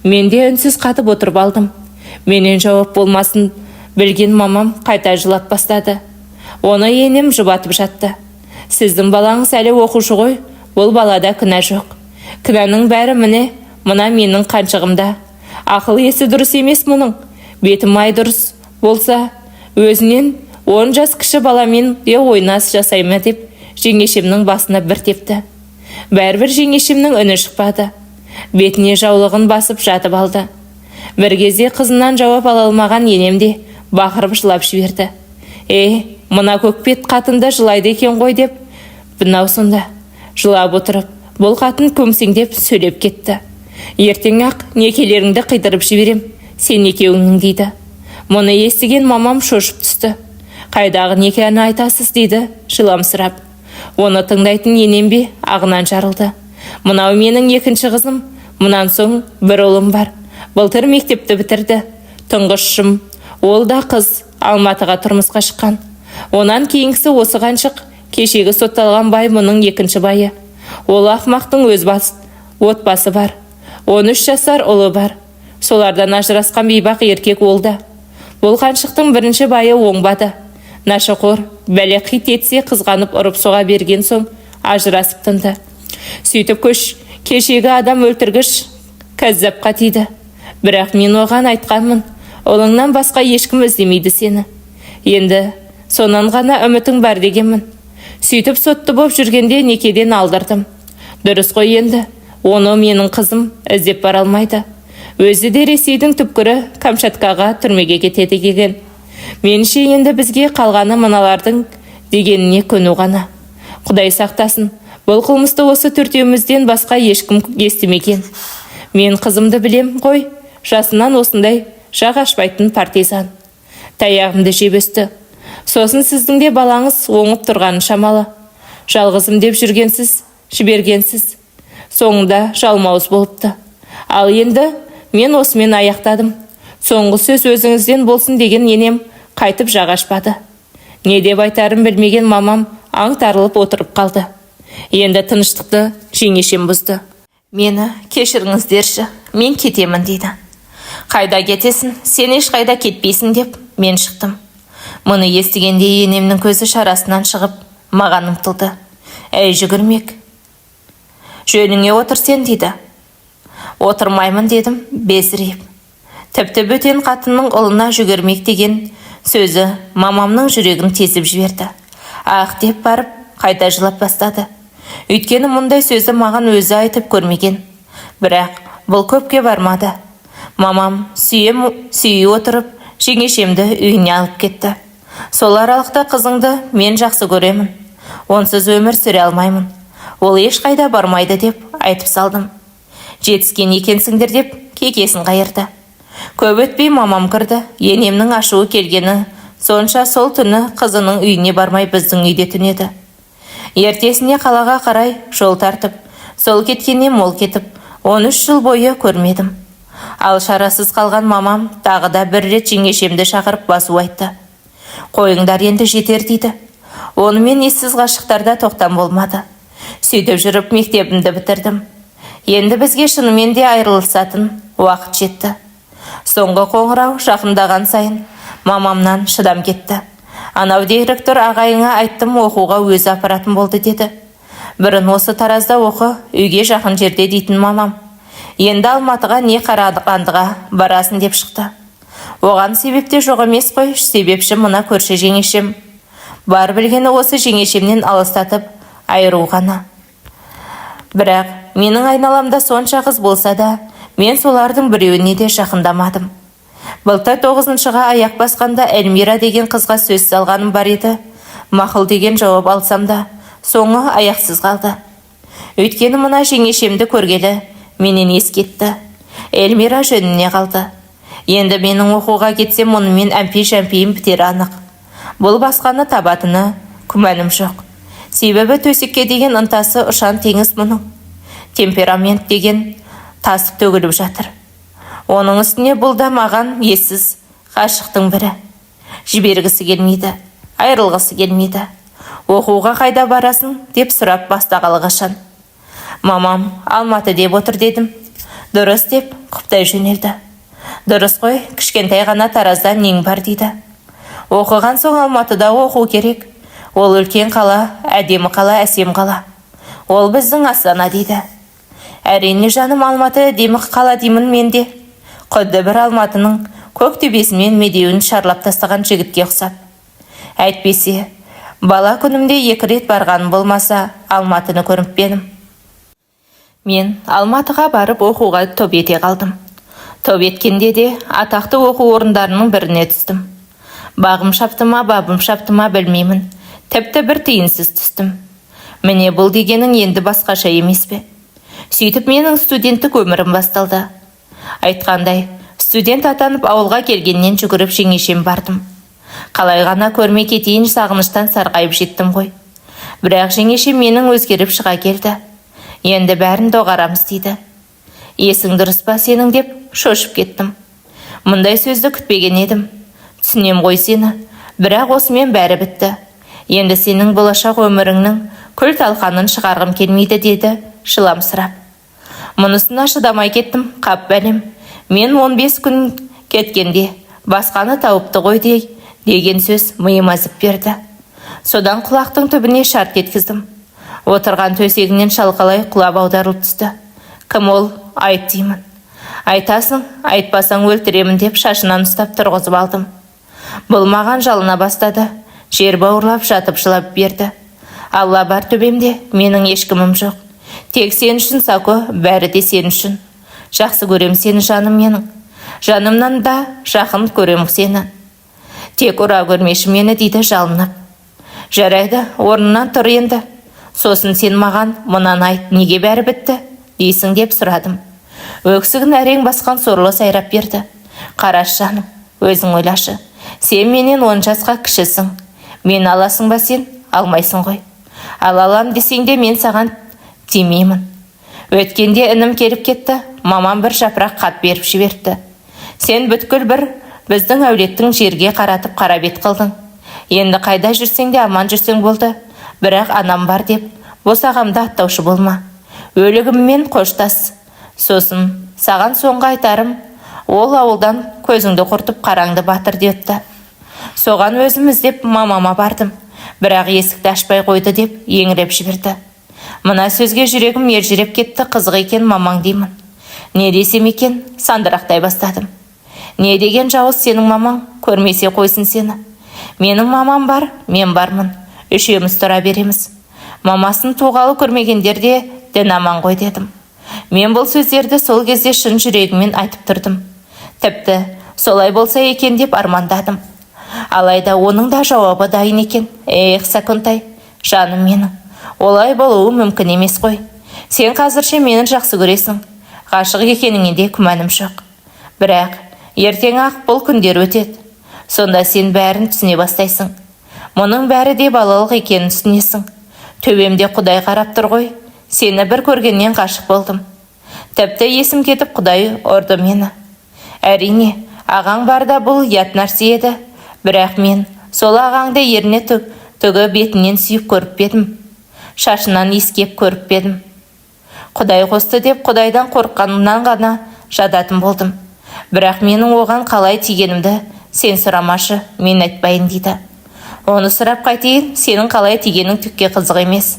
Мен де үнсіз қатып отырып алдым. Менен жауап болмасын білген мамам қайта жылап бастады. Оны енем жұбатып жатты. Сіздің балаңыз әлі оқушы ғой, бұл балада кінә жоқ. Кінәнің бәрі міне, мына менің қаншығымда. Ақыл есі дұрыс емес мұның. Бетім ай дұрыс болса, өзінен 10 жас кіші баламен де ойнас жасай ма деп жеңешемнің басына бір тепті. Бәрібір жеңешемнің үні шықпады. Бетіне жаулығын басып жатып алды. Бір кезде қызынан жауап ала алмаған енем де бақырып жылап жіберді. Мына көкбет қатын да жылайды екен ғой деп мынау сонда жылап отырып, бұл қатын көмсеңдеп сөйлеп кетті. Ертең-ақ некелеріңді қидырып жіберем, сен екеуіңнің дейді. Мұны естіген мамам шошып түсті. Қайдағы некені айтасыз дейді жыламсырап. Оны тыңдайтын енем бе ағынан жарылды. Мынау менің екінші қызым, мұнан соң бір ұлым бар. Былтыр мектепті бітірді. Тұңғышым, ол да қыз, Алматыға тұрмысқа шыққан. Онан кейінгісі осы қаншық, кешегі сотталған бай мұның екінші байы. Ол ақмақтың өз отбасы бар. 13 жасар ұлы бар. Солардан ажырасқан бейбақ еркек ол да. Бұл қаншықтың бірінші байы оңбады. Нашақор, бәле қит етсе қызғанып ұрып соға берген соң ажырасып тынды. Сөйтіп көш, кешегі адам өлтіргіш кәззапқа тиді. Бірақ мен оған айтқанмын, ұлыңнан басқа ешкім іздемейді сені. Енді сонан ғана үмітің бар дегенмін. Сөйтіп сотты боп жүргенде некеден алдырдым. Дұрыс қой енді, оны менің қызым іздеп бара алмайды. Өзі де Ресейдің түпкірі Камчаткаға түрмеге кетеді деген. Меніңше енді бізге қалғаны мыналардың дегеніне көну ғана. Құдай сақтасын, бұл қылмысты осы төртеумізден басқа ешкім естімеген. Мен қызымды білем ғой, жасынан осындай жақ ашпайтын партизан. Таяғымды жеп өсті. Сосын сіздің де балаңыз оңып тұрғаны шамалы. Жалғызым деп жүргенсіз, жібергенсіз. Соңында жалмауыз болыпты. Ал енді мен осымен аяқтадым. Соңғы сөз өзіңізден болсын деген енем қайтып жақ ашпады. Не деп айтарын білмеген мамам аңтарылып отырып қалды. Енді тыныштықты жеңешем бұзды. Мені кешіріңіздерші, мен кетемін дейді. Қайда кетесің, сен ешқайда кетпейсің деп мен шықтым. Мұны естігенде енемнің көзі шарасынан шығып, маған ұмтылды. Әй жүгірмек. Жөніңе отыр сен дейді. Отырмаймын дедім безірейіп. Тіпті бөтен қатынның ұлына жүгірмек деген сөзі мамамның жүрегін тесіп жіберді. Ақ деп барып қайта жылап бастады. Өйткені мұндай сөзді маған өзі айтып көрмеген. Бірақ бұл көпке бармады. Мамам сүйе отырып жеңешемді үйіне алып кетті. Сол аралықта қызыңды мен жақсы көремін. Онсыз өмір сүре алмаймын. Ол ешқайда бармайды деп айтып салдым. Жетіскен екенсіңдер деп кекесін қайырды. Көп өтпей мамам кірді. Енемнің ашуы келгені сонша сол түні қызының үйіне бармай біздің үйде түнеді. Ертесіне қалаға қарай жол тартып, сол кеткеннен мол кетіп, 13 жыл бойы көрмедім. Ал шарасыз қалған мамам тағы да бір рет жеңешемді шақырып басу айтты. Қойыңдар енді жетер дейді. Онымен ессіз ғашықтарда тоқтам болмады. Сөйтіп жүріп мектебімді бітірдім. Енді бізге шынымен де айырылысатын уақыт жетті. Соңғы қоңырау жақындаған сайын мамамнан шыдам кетті. Анау директор ағайыңа айттым, оқуға өзі апаратын болды деді. Бұрын осы Таразда оқы, үйге жақын жерде дейтін мамам. Енді Алматыға не Қарағандыға барасың деп шықты. Оған себеп те жоқ емес қой, себепші мына көрші жеңешем. Бар білгені осы жеңешемнен алыстатып айыру ғана. Бірақ менің айналамда сонша қыз болса да, мен солардың біреуіне де жақындамадым. Былтыр 9-шыға аяқ басқанда Эльмира деген қызға сөз салғаным бар еді. Мақұл деген жауап алсам да, соңы аяқсыз қалды. Өйткені мына жеңешемді көргелі менен ес кетті. Эльмира жөніне қалды. Енді менің оқуға кетсем, мұнымен әмпей-жәмпейім бітері анық. Бұл басқаны табатыны күмәнім жоқ. Себебі төсекке деген ынтасы ұшан теңіз мұның. Темперамент деген тасып төгіліп жатыр. Оның үстіне бұл да маған ессіз ғашықтың бірі. Жібергісі келмейді, айырылғысы келмейді. Оқуға қайда барасың деп сұрап бастағалы қашан. Мамам Алматы деп отыр дедім. Дұрыс деп құптай жөнелді. Дұрыс қой, кішкентай ғана Таразда нең бар дейді. Оқыған соң Алматыда оқу керек. Ол үлкен қала, әдемі қала, әсем қала. Ол біздің Астана дейді. Әрине, жаным, Алматы әдемі қала деймін мен де. Құдды бір Алматының көк төбесімен Медеуін шарлап тастаған жігітке ұқсап. Әйтпесе, бала күнімде 2 рет барғаным болмаса, Алматыны көріп пе едім. Мен Алматыға барып оқуға топ ете қалдым. Топ еткенде де атақты оқу орындарының біріне түстім. Бағым шапты ма, бабым шапты ма білмеймін. Тіпті бір тиынсыз түстім. Міне, бұл дегенің енді басқаша емес пе? Сөйтіп менің студенттік өмірім басталды. Айтқандай, студент атанып ауылға келгеннен жүгіріп жеңешем бардым. Қалай ғана көрмей кетейін, сағыныштан сарғайып жеттім ғой. Бірақ жеңешем менің өзгеріп шыға келді. Енді бәрін доғарамыз дейді. Есің дұрыс па сенің деп шошып кеттім. Мұндай сөзді күтпеген едім. Түсінем ғой сені, бірақ осымен бәрі бітті. Енді сенің болашақ өміріңнің күл талқанын шығарғым келмейді деді жыламсырап. Мұнысына шыдамай кеттім, қап бәлем. Мен 15 күн кеткенде басқаны тауыпты ғой деген сөз миыма зып берді. Содан құлақтың түбіне шарт еткіздім. Отырған төсегінен шалқалай құлап аударылып түсті. Кім ол? Айт деймін. Айтасың, айтпасаң өлтіремін деп шашынан ұстап тұрғызып алдым. Бұл маған жалына бастады. Жер бауырлап жатып жылап берді. Алла бар төбемде, менің ешкімім жоқ. Тек сен үшін, Сако, бәрі де сен үшін. Жақсы көрем сені, жаным менің. Жанымнан да жақын көрем сені. Тек ұра көрмеші мені дейді жалынып. Жарайды, орнынан тұр енді. Сосын сен маған мынаны айт, неге бәрі бітті дейсің деп сұрадым. Өксігін әрең басқан сорлы сайрап берді. Қараш жаным, өзің ойлашы. Сен менен 10 жасқа кішісің. Мен аласың ба сен? Алмайсың ғой. Ал алам десең де мен саған тимеймін. Өткенде інім келіп кетті, мамам бір жапырақ хат беріп жіберіпті. Сен бүткіл бір біздің әулеттің жерге қаратып қара бет қылдың. Енді қайда жүрсең де аман жүрсең болды. Бірақ анам бар деп босағамды аттаушы болма. Өлігіммен қоштас. Сосын саған соңғы айтарым, ол ауылдан көзіңді құртып қараңды батыр депті. Соған өзім іздеп мамама бардым. Бірақ есікті ашпай қойды деп еңіреп жіберді. Мына сөзге жүрегім елжіреп кетті, қызық екен мамаң деймін. Не десем екен, сандырақтай бастадым. Не деген жауыз сенің мамаң, көрмесе қойсын сені. Менің мамам бар, мен бармын. Үшеуміз тұра береміз. Мамасын туғалы көрмегендер де дін аман ғой дедім. Мен бұл сөздерді сол кезде шын жүрегіммен айтып тұрдым. Тіпті солай болса екен деп армандадым. Алайда оның да жауабы дайын екен. Эх, Саконтай, жаным менің. Олай болуы мүмкін емес қой. Сен қазірше мені жақсы көресің. Ғашық екеніңе де күмәнім жоқ. Бірақ ертең-ақ бұл күндер өтеді. Сонда сен бәрін түсіне бастайсың. Мұның бәрі де балалық екенін түсінесің. Төбемде Құдай қарап тұр ғой. Сені бір көргеннен ғашық болдым. Тіпті есім кетіп Құдай ұрды мені. Әрине, ағаң барда бұл ұят нәрсе еді. Бірақ мен сол ағаңды еріне түгі бетінен сүйіп көріп пе едім. Шашынан иіскеп көріп пе едім. Құдай қосты деп Құдайдан қорыққанымнан ғана жадатын болдым. Бірақ менің оған қалай тигенімді сен сұрамашы, мен айтпайын дейді. Оны сұрап қайтейін, сенің қалай тигенің түкке қызық емес.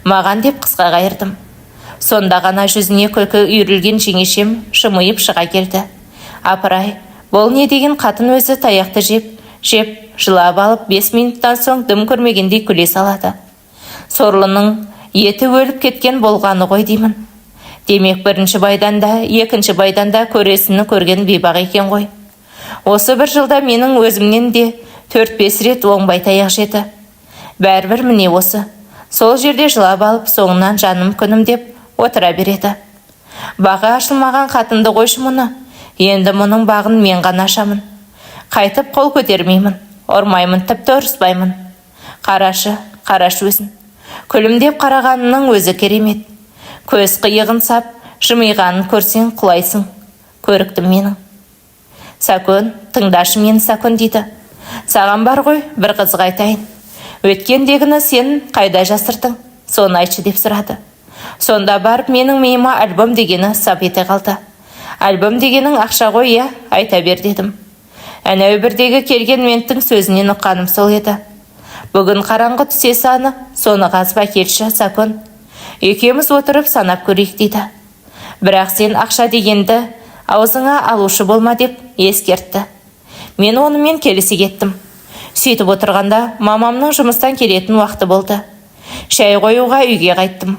Маған деп қысқа қайырдым. Сонда ғана жүзіне күлкі үйірілген жеңешем жымиып шыға келді. Апырай, бұл не деген қатын өзі таяқты жеп, жеп, жылап алып 5 минуттан соң дым көрмегендей күле салады. Сорлының еті өліп кеткен болғаны ғой деймін. Демек бірінші байдан да, екінші байдан да көресіні көрген бейбақ екен ғой. Осы бір жылда менің өзімнен де 4-5 рет оңбай таяқ жеді. Бәрібір міне осы. Сол жерде жылап алып, соңынан жаным күнім деп отыра береді. Бағы ашылмаған қатынды қойшы мұны. Енді мұның бағын мен ғана ашамын. Қайтып қол көтермеймін, ұрмаймын, тіпті ұрыспаймын. Қарашы, қарашы өзін. Күлімдеп қарағанының өзі керемет. Көз қиығын сап, жымиғанын көрсең құлайсың. Көріктім менің. Сәкөн, тыңдашы мені, Сәкөн дейді. Саған бар ғой, бір қызық айтайын. Өткендегіні сен қайда жасырдың? Соны айтшы деп сұрады. Сонда барып менің миыма альбом дегені сап ете қалды. Альбом дегенің ақша ғой, иә, айта бер дедім. Әнеу бірдегі келген менттің сөзінен ұққаным сол еді. Бүгін қараңғы түсе саны, соны қазып әкелші, Сакон. Екеуміз отырып санап көрейік дейді. Бірақ сен ақша дегенді аузыңа алушы болма деп ескертті. Мен онымен келісе кеттім. Сөйтіп отырғанда мамамның жұмыстан келетін уақыты болды. Шай қоюға үйге қайттым.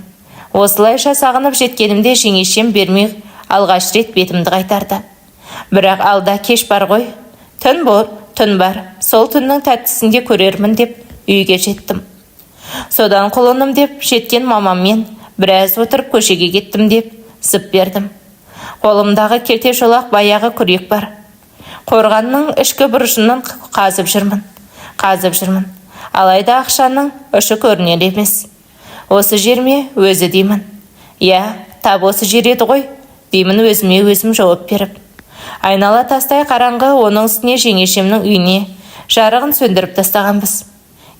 Осылайша сағынып жеткенімде жеңешем бермей алғаш рет бетімді қайтарды. Бірақ алда кеш бар ғой. Түн бар, түн бар. Сол түннің тәттісін де көрермін деп үйге жеттім. Содан құлыным деп жеткен мамаммен біраз отырып көшеге кеттім деп зып бердім. Қолымдағы келте шолақ баяғы күрек бар. Қорғанның ішкі бұрышынан қазып жүрмін. Қазып жүрмін. Алайда ақшаның ұшы көрінер емес. Осы жер ме өзі деймін. Иә, тап осы жер еді ғой, деймін өзіме өзім жауап беріп. Айнала тастай қараңғы, оның үстіне жеңешемнің үйіне жарығын сөндіріп тастағанбыз.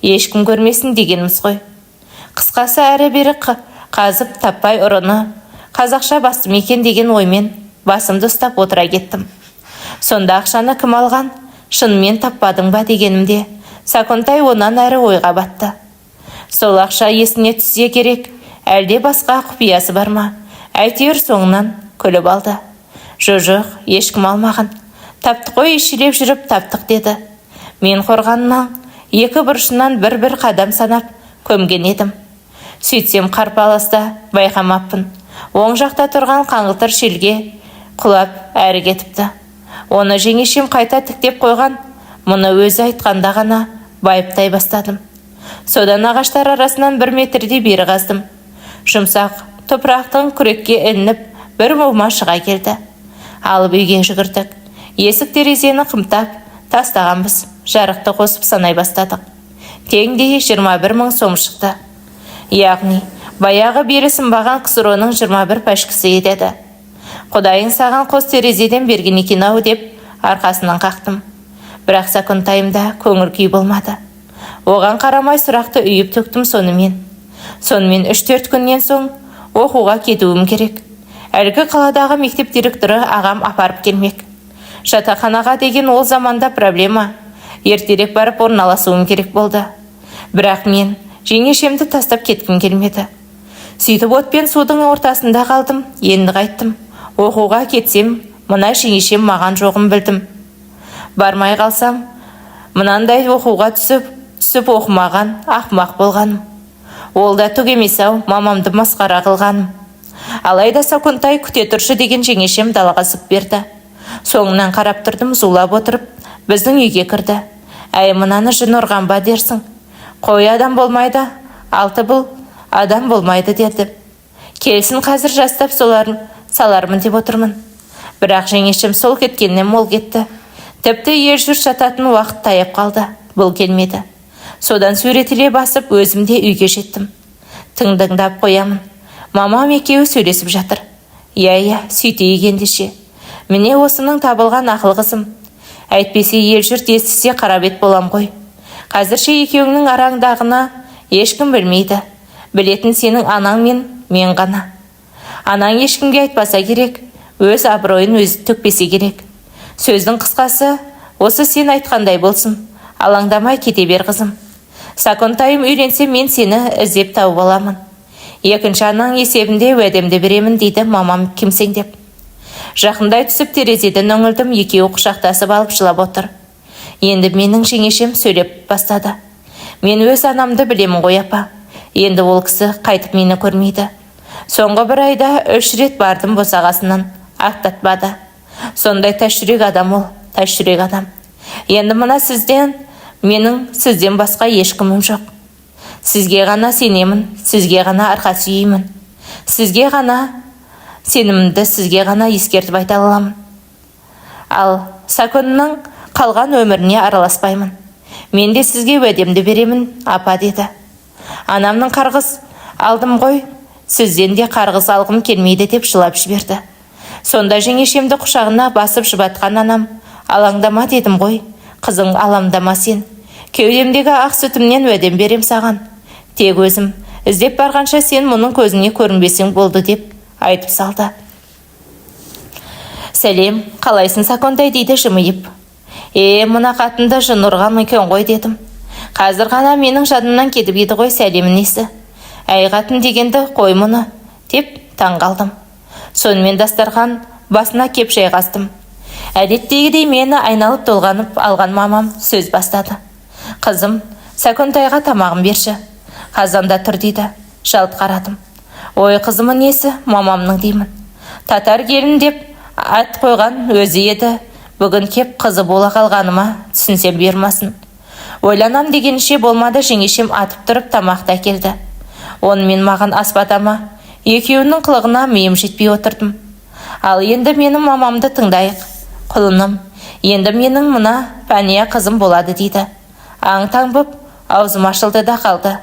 Ешкім көрмесін дегеніміз ғой. Қысқасы, әрі-бері қазып таппай ұрыны қазақша бастым екен деген оймен басымды ұстап отыра кеттім. Сонда ақшаны кім алған? Шынымен таппадың ба дегенімде Саконтай онан әрі ойға батты. Сол ақша есіне түссе керек, әлде басқа құпиясы бар ма? Әйтеуір соңынан күліп алды. Жо-жоқ, ешкім алмаған. Таптық қой, ешелеп жүріп таптық деді. Мен қорғанның екі бұрышынан бір-бір қадам санап көмген едім. Сөйтсем қарпаласта байқамаппын. Оң жақта тұрған қаңылтыр шелге құлап әрі кетіпті. Оны жеңешем қайта тіктеп қойған. Мұны өзі айтқанда ғана байыптай бастадым. Содан ағаштар арасынан 1 метрдей бері қаздым. Жұмсақ топырақтың күрекке ілініп бір бума шыға келді. Алып үйге жүгірдік. Есік терезені қымтап тастағанбыз. Жарықты қосып санай бастадық. Теңдей 21 мың сом шықты. Яғни, баяғы бері сынбаған КСРО-ның 21 пәшкісі етеді. Құдайың саған қос терезеден берген екен ау деп арқасынан қақтым. Бірақ Саконтайымда көңіл күй болмады. Оған қарамай сұрақты үйіп төктім сонымен. Сонымен 3-4 күннен соң оқуға кетуім керек. Әлгі қаладағы мектеп директоры ағам апарып келмек. Жатақханаға деген ол заманда проблема. Ертерек барып орналасуым керек болды. Бірақ мен жеңешемді тастап кеткім келмеді. Сөйтіп от пен судың ортасында қалдым. Енді қайттым. Оқуға кетсем, мына жеңешем маған жоғын білдім. Бармай қалсам, мынандай оқуға түсіп оқымаған ақымақ болғаным. Ол да түк емес ау, мамамды масқара қылғаным. Алайда Саконтай күте тұршы деген жеңешем далаға зып берді. Соңынан қарап тұрдым, зулап отырып, біздің үйге кірді. Әй, мынаны жын ұрған ба дерсің. Қой адам болмайды, алты бұл адам болмайды деді. Келсін қазір жастап соларын салармын деп отырмын. Бірақ жеңешем сол кеткеннен мол кетті. Тіпті ел жұрт жататын уақыт таяп қалды. Бұл келмеді. Содан сүйретіле басып өзім де үйге жеттім. Тыңдаңдап қоямын. Мамам екеуі сөйлесіп жатыр. Иә, иә, сөйтейік ендеше. Міне осының табылған ақыл қызым. Әйтпесе ел жұрт естісе қарабет болам ғой. Қазірше екеуіңнің араңдағыны ешкім білмейді. Білетін сенің анаң мен мен ғана. Анаң ешкімге айтпаса керек, өз абыройын өзі төкпесе керек. Сөздің қысқасы, осы сен айтқандай болсын. Алаңдамай кете бер қызым. Саконтайым үйленсе, мен сені іздеп тауып аламын. Екінші анаң есебінде уәдемді беремін дейді мамам кемсеңдеп. Жақындай түсіп терезеден үңілдім, екеуі құшақтасып алып жылап отыр. Енді менің жеңешем сөйлеп бастады. Мен өз анамды білемін ғой, апа. Енді ол кісі қайтып мені көрмейді. Соңғы бір айда үш рет бардым, босағасынан аттатпады. Сондай тас жүрек адам ол, тас жүрек адам. Енді мына сізден, менің сізден басқа ешкімім жоқ. Сізге ғана сенемін, сізге ғана арқа сүйеймін. Сізге ғана сенімді, сізге ғана ескертіп айта аламын. Ал Саконның қалған өміріне араласпаймын. Мен де сізге уәдемді беремін, апа деді. Анамның қарғыс алдым ғой, сізден де қарғыс алғым келмейді деп жылап жіберді. Сонда жеңешемді құшағына басып жұбатқан анам, алаңдама дедім ғой, қызың, алаңдама сен. Кеудемдегі ақ сүтімнен уәдем берем саған. Тек өзім іздеп барғанша сен мұның көзіне көрінбесең болды деп айтып салды. Сәлем, қалайсың, Саконтай, дейді жымиып. Е, мына қатынды жын ұрған екен ғой, дедім. Қазір ғана менің жадымнан кетіп еді ғой, сәлемі несі? Әй, қатын дегенді қой мұны, деп таң қалдым. Сонымен дастархан басына кеп жайғастым. Әдеттегідей мені айналып толғанып алған мамам сөз бастады. Қызым, Сәкентайға тамағын берші, қазанда тұр, дейді. Жалт қарадым. Ой, қызымы несі мамамның деймін. Татар келін деп ат қойған өзі еді, бүгін кеп қызы бола қалғаныма түсінсем бұйырмасын. Ойланам дегенше болмады, жеңешем атып тұрып тамақты әкелді. Онымен маған аспады ма, екеуінің қылығына миым жетпей отырдым. Ал енді менің мамамды тыңдайық. Құлыным, енді менің мына Пәния қызым болады, дейді. Аң-таң боп аузым ашылды да қалды.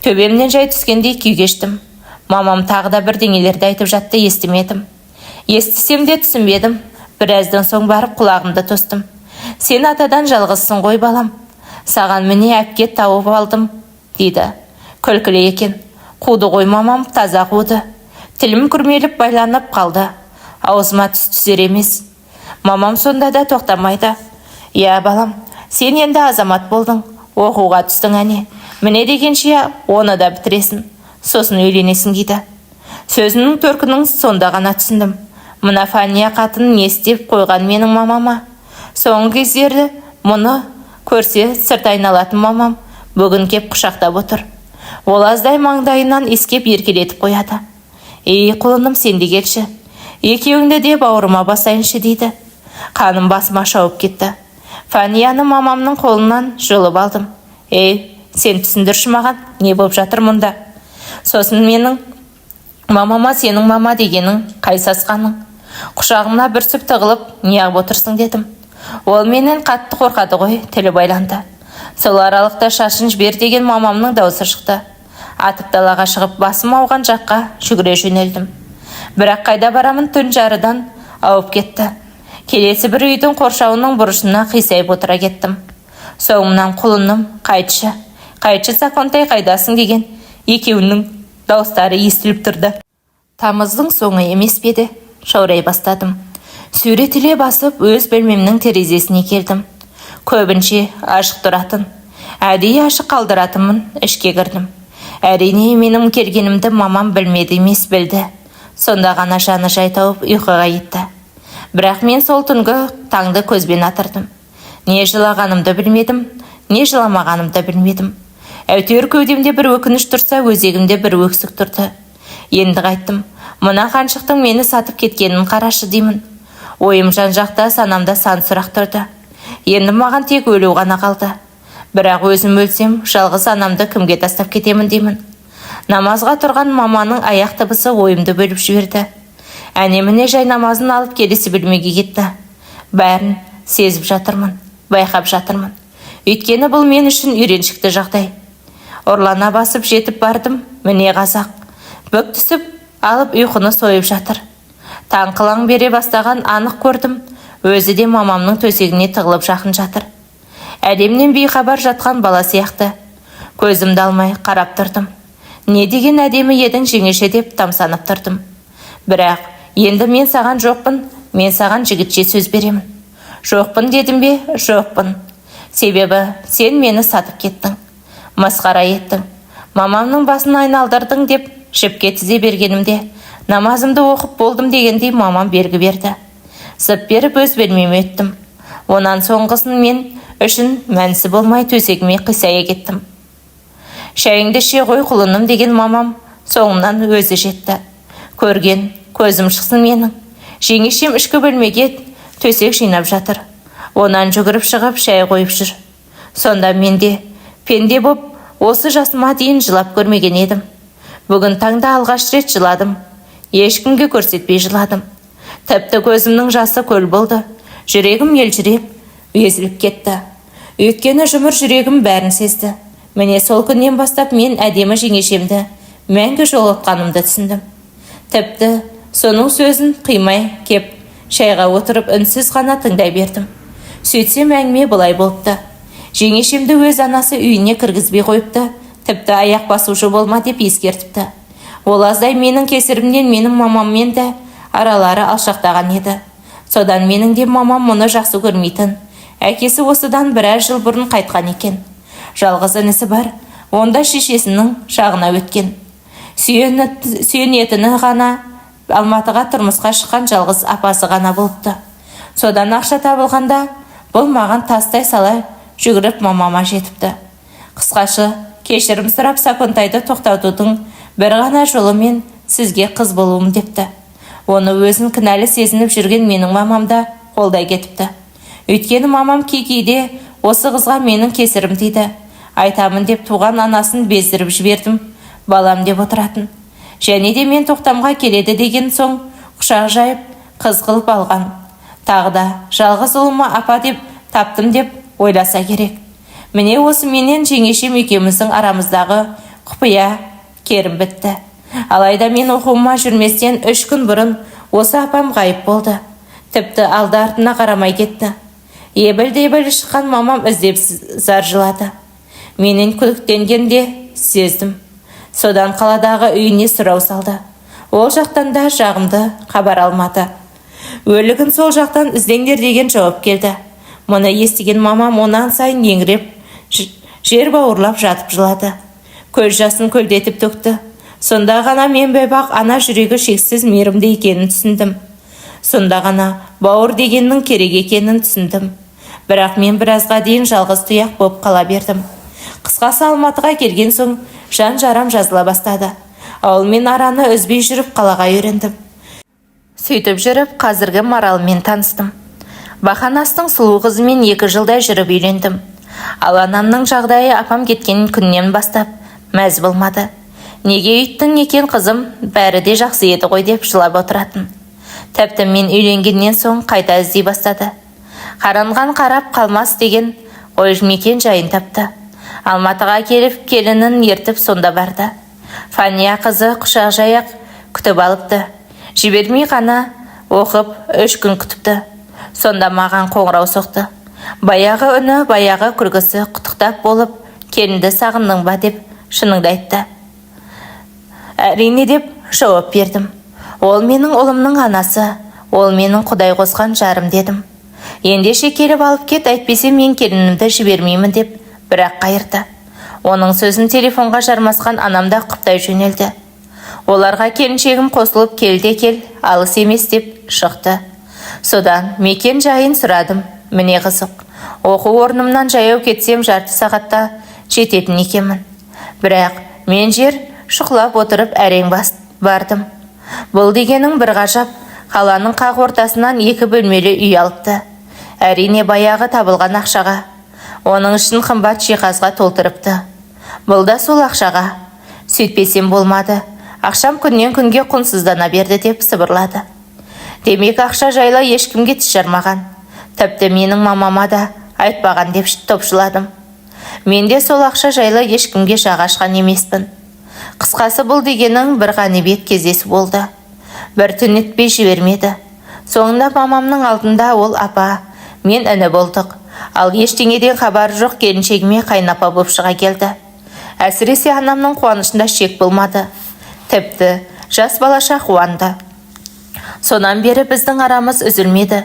Төбемнен жай түскендей күй кештім. Мамам тағы да бірдеңелерді айтып жатты, естімедім. Естісем де түсінбедім. Біраздан соң барып құлағымды тостым. Сен атадан жалғызсың ғой, балам. Саған міне әпке тауып алдым, дейді. Күлкілі екен. Қуды ғой мамам, таза қуды. Тілім күрмеліп байланып қалды. Аузыма түс түсер емес. Мамам сонда да тоқтамайды. Иә, балам, сен енді азамат болдың. Оқуға түстің әне. Міне дегенше оны да бітіресің. Сосын үйленесің, дейді. Сөзінің төркінін сонда ғана түсіндім. Мына Фания қатын не істеп қойған менің мамама? Соңғы кездері мұны көрсе сырт айналатын мамам бүгін кеп құшақтап отыр. Ол аздай маңдайынан иіскеп еркелетіп қояды. Ей, құлыным, сен де келші. Екеуіңді де бауырыма басайыншы, дейді. Қаным басыма шауып кетті. Фанияны мамамның қолынан жұлып алдым. Ей, сен түсіндірші маған, не болып жатыр мұнда? Сосын менің мамама сенің мама дегенің қай сасқаның? Құшағымна бүрсіп тығылып неғып отырсың, дедім. Ол менен қатты қорқады ғой, тілі байланды. Сол аралықта шашын жібер деген мамамның даусы шықты. Атып далаға шығып, басым ауған жаққа жүгіре жөнелдім. Бірақ қайда барамын, түн жарыдан ауып кетті. Келесі бір үйдің қоршауының бұрышына қисайып отыра кеттім. Соңымнан құлыным, қайтшы, қайтшы, Сақонтай, қайдасың деген екеуінің дауыстары естіліп тұрды. Тамыздың соңы емес пе еді, шаурай бастадым. Сүйретіле басып өз бөлмемнің терезесіне келдім. Көбінше ашық тұратын. Әдейі ашық қалдыратынмын, ішке кірдім. Әрине, менің келгенімді мамам білмеді емес, білді. Сонда ғана жаны жай тауып ұйқыға кетті. Бірақ мен сол түнгі таңды көзбен атырдым. Не жылағанымды білмедім, не жыламағанымды білмедім. Әйтеуір кеудемде бір өкініш тұрса, өзегімде бір өксік тұрды. Енді қайттым. Мына қаншықтың мені сатып кеткенін қарашы деймін. Ойым жан-жақта, санамда сан сұрақ тұрды. Енді маған тек өлу ғана қалды. Бірақ өзім өлсем, жалғыз анамды кімге тастап кетемін деймін. Намазға тұрған маманың аяқ дыбысы ойымды бөліп жіберді. Әне-міне жай намазын алып келесі бөлмеге кетті. Бәрін сезіп жатырмын, байқап жатырмын. Өйткені бұл мен үшін үйреншікті жағдай. Ұрлана басып жетіп бардым, міне қазақ. Бүк түсіп алып ұйқыны сойып жатыр. Таң қылаң бере бастаған анық көрдім, өзі де мамамның төсегіне тығылып жақын жатыр. Әлемнен бейхабар жатқан бала сияқты. Көзімді алмай қарап тұрдым. Не деген әдемі едің, жеңеше, деп тамсанып тұрдым. Бірақ енді мен саған жоқпын, мен саған жігітше сөз беремін. Жоқпын дедім бе, жоқпын. Себебі сен мені сатып кеттің. Масқара еттің. Мамамның басын айналдырдың деп жіпке тізе бергенімде, намазымды оқып болдым дегендей мамам белгі берді. Зып беріп өз бөлмеме өттім. Онан соңғысын мен үшін мәнісі болмай төсегіме қисая кеттім. Шайыңды іше ғой, құлыным, деген мамам соңымнан өзі жетті. Көрген көзім шықсын менің. Жеңешем ішкі бөлмеге төсек жинап жатыр. Онан жүгіріп шығып шай қойып жүр. Сонда мен де пенде боп осы жасыма дейін жылап көрмеген едім. Бүгін таңда алғаш рет жыладым. Ешкімге көрсетпей жыладым. Тіпті көзімнің жасы көл болды. Жүрегім елжіреп, езіліп кетті. Өйткені жұмыр жүрегім бәрін сезді. Міне сол күннен бастап мен әдемі жеңешемді мәңгі жоғалтқанымды түсіндім. Тіпті соның сөзін қимай кеп шайға отырып үнсіз ғана тыңдай бердім. Сөйтсем әңгіме былай болыпты. Жеңешемді өз анасы үйіне кіргізбей қойыпты, тіпті аяқ басушы болма деп ескертіпті. Ол аздай менің кесірімнен менің мамаммен де аралары алшақтаған еді. Содан менің де мамам мұны жақсы көрмейтін. Әкесі осыдан біраз жыл бұрын қайтқан екен. Жалғыз інісі бар, онда шешесінің жағына өткен. Сүйенетіні ғана Алматыға тұрмысқа шыққан жалғыз апасы ғана болыпты. Содан ақша табылғанда бұл маған тастай сала жүгіріп мамама жетіпті. Қысқашы, кешірім сұрап Сапонтайды тоқтатудың бір ғана жолы мен сізге қыз болуым депті. Оны өзін кінәлі сезініп жүрген менің мамам да қолдай кетіпті. Өйткені мамам кей-кейде осы қызға менің кесірім тиді, айтамын деп туған анасын бездіріп жібердім, балам деп отыратын. Және де мен тоқтамға келеді деген соң құшақ жайып қыз қылып алған. Тағы да жалғыз ұлыма апа деп таптым деп ойласа керек. Міне осы менен жеңешем екеуміздің арамыздағы құпия керім бітті. Алайда мен оқуыма жүрместен 3 күн бұрын осы апам ғайып болды. Тіпті алды артына қарамай кетті. Ебіл-дебіл шыққан мамам іздеп зар жылады. Менен күдіктенгенде сездім. Содан қаладағы үйіне сұрау салды. Ол жақтан да жағымды хабар алмады. Өлігін сол жақтан іздеңдер деген жауап келді. Мұны естіген мамам онан сайын еңіреп, жер бауырлап жатып жылады. Көз жасын көлдетіп төкті. Сонда ғана мен бейбақ ана жүрегі шексіз мейірімді екенін түсіндім. Сонда ғана бауыр дегеннің керек екенін түсіндім. Бірақ мен біразға дейін жалғыз тұяқ боп қала бердім. Қысқасы, Алматыға келген соң жан жарам жазыла бастады. Ауылмен араны үзбей жүріп қалаға үйрендім. Сөйтіп жүріп қазіргі Маралмен таныстым. Бақанастың сұлу қызымен 2 жылдай жүріп үйлендім. Ал анамның жағдайы апам кеткен күннен бастап мәз болмады. Неге үйттің екен қызым, бәрі де жақсы еді ғой деп жылап отыратын. Тіпті мен үйленгеннен соң қайта іздей бастады. Қаранған қарап қалмас деген ой мекен жайын тапты. Алматыға келіп келінін ертіп сонда барды. Фания қызы құшақ жаяқ күтіп алыпты. Жібермей ғана оқып 3 күн күтіпті. Сонда маған қоңырау соқты. Баяғы үні, баяғы күлкісі құттықтап болып, келінді сағындың ба деп шыныңды айтты. Әрине деп жауап бердім. Ол менің ұлымның анасы, ол менің Құдай қосқан жарым дедім. Ендеше келіп алып кет, әйтпесе мен келінімді жібермеймін деп бірақ қайырды. Оның сөзін телефонға жармасқан анам да құптай жөнелді. Оларға келіншегім қосылып кел де кел, алыс емес деп шықты. Содан мекен жайын сұрадым. Міне қызық. Оқу орнымнан жаяу кетсем жарты сағатта жететін екенмін. Бірақ мен жер шұқылап отырып әрең бардым. Бұл дегенің бір ғажап, қаланың қақ ортасынан 2 бөлмелі үй алыпты. Әрине баяғы табылған ақшаға. Оның ішін қымбат жиһазға толтырыпты. Бұл да сол ақшаға. Сөйтпесем болмады. Ақшам күннен күнге құнсыздана берді деп сыбырлады. Демек ақша жайлы ешкімге тіс жармаған. Тіпті менің мамама да айтпаған деп топшыладым. Мен де сол ақша жайлы ешкімге жақ ашқан емеспін. Қысқасы, бұл дегенің бір ғанибет кездесу болды. Бір түн өтпей жібермеді. Соңында мамамның алдында ол апа, мен іні болдық. Ал ештеңеден хабары жоқ келіншегіме қайнапа боп шыға келді. Әсіресе анамның қуанышында шек болмады. Тіпті жас балаша қуанды. Сонан бері біздің арамыз үзілмеді.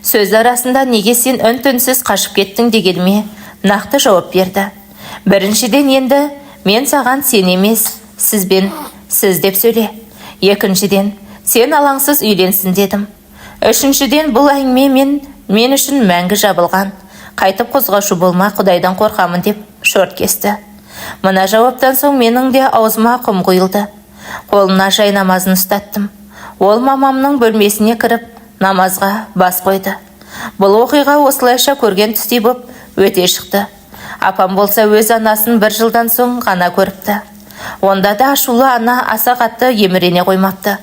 Сөз арасында неге сен үн-түнсіз қашып кеттің дегеніме нақты жауап берді. Біріншіден, енді мен саған сен емес, сізбен сіз деп сөйле. Екіншіден, сен алаңсыз үйленсін дедім. Үшіншіден, бұл әңгіме мен үшін мәңгі жабылған. Қайтып қозғаушы болма, Құдайдан қорқамын деп шорт кесті. Мына жауаптан соң менің де аузыма құм құйылды. Қолына жай намазын ұстаттым. Ол мамамның бөлмесіне кіріп намазға бас қойды. Бұл оқиға осылайша көрген түстей боп өте шықты. Апам болса өз анасын 1 жылдан соң ғана көріпті. Онда да ашулы ана аса қатты емірене қоймапты.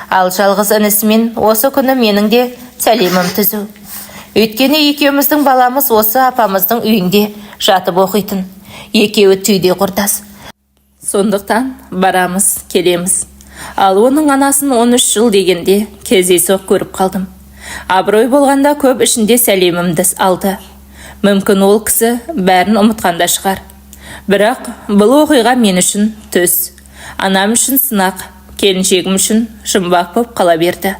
Ал жалғыз інісімен осы күні менің де сәлемім түзу. Өйткені екеуміздің баламыз осы апамыздың үйінде жатып оқитын. Екеуі түйде құрдас. Сондықтан барамыз, келеміз. Ал оның анасын 13 жыл дегенде кездейсоқ көріп қалдым. Абырой болғанда көп ішінде сәлемімді алды. Мүмкін ол кісі бәрін ұмытқанда шығар. Бірақ бұл оқиға мен үшін түс, анам үшін сынақ, келіншегім үшін жұмбақ боп қала берді.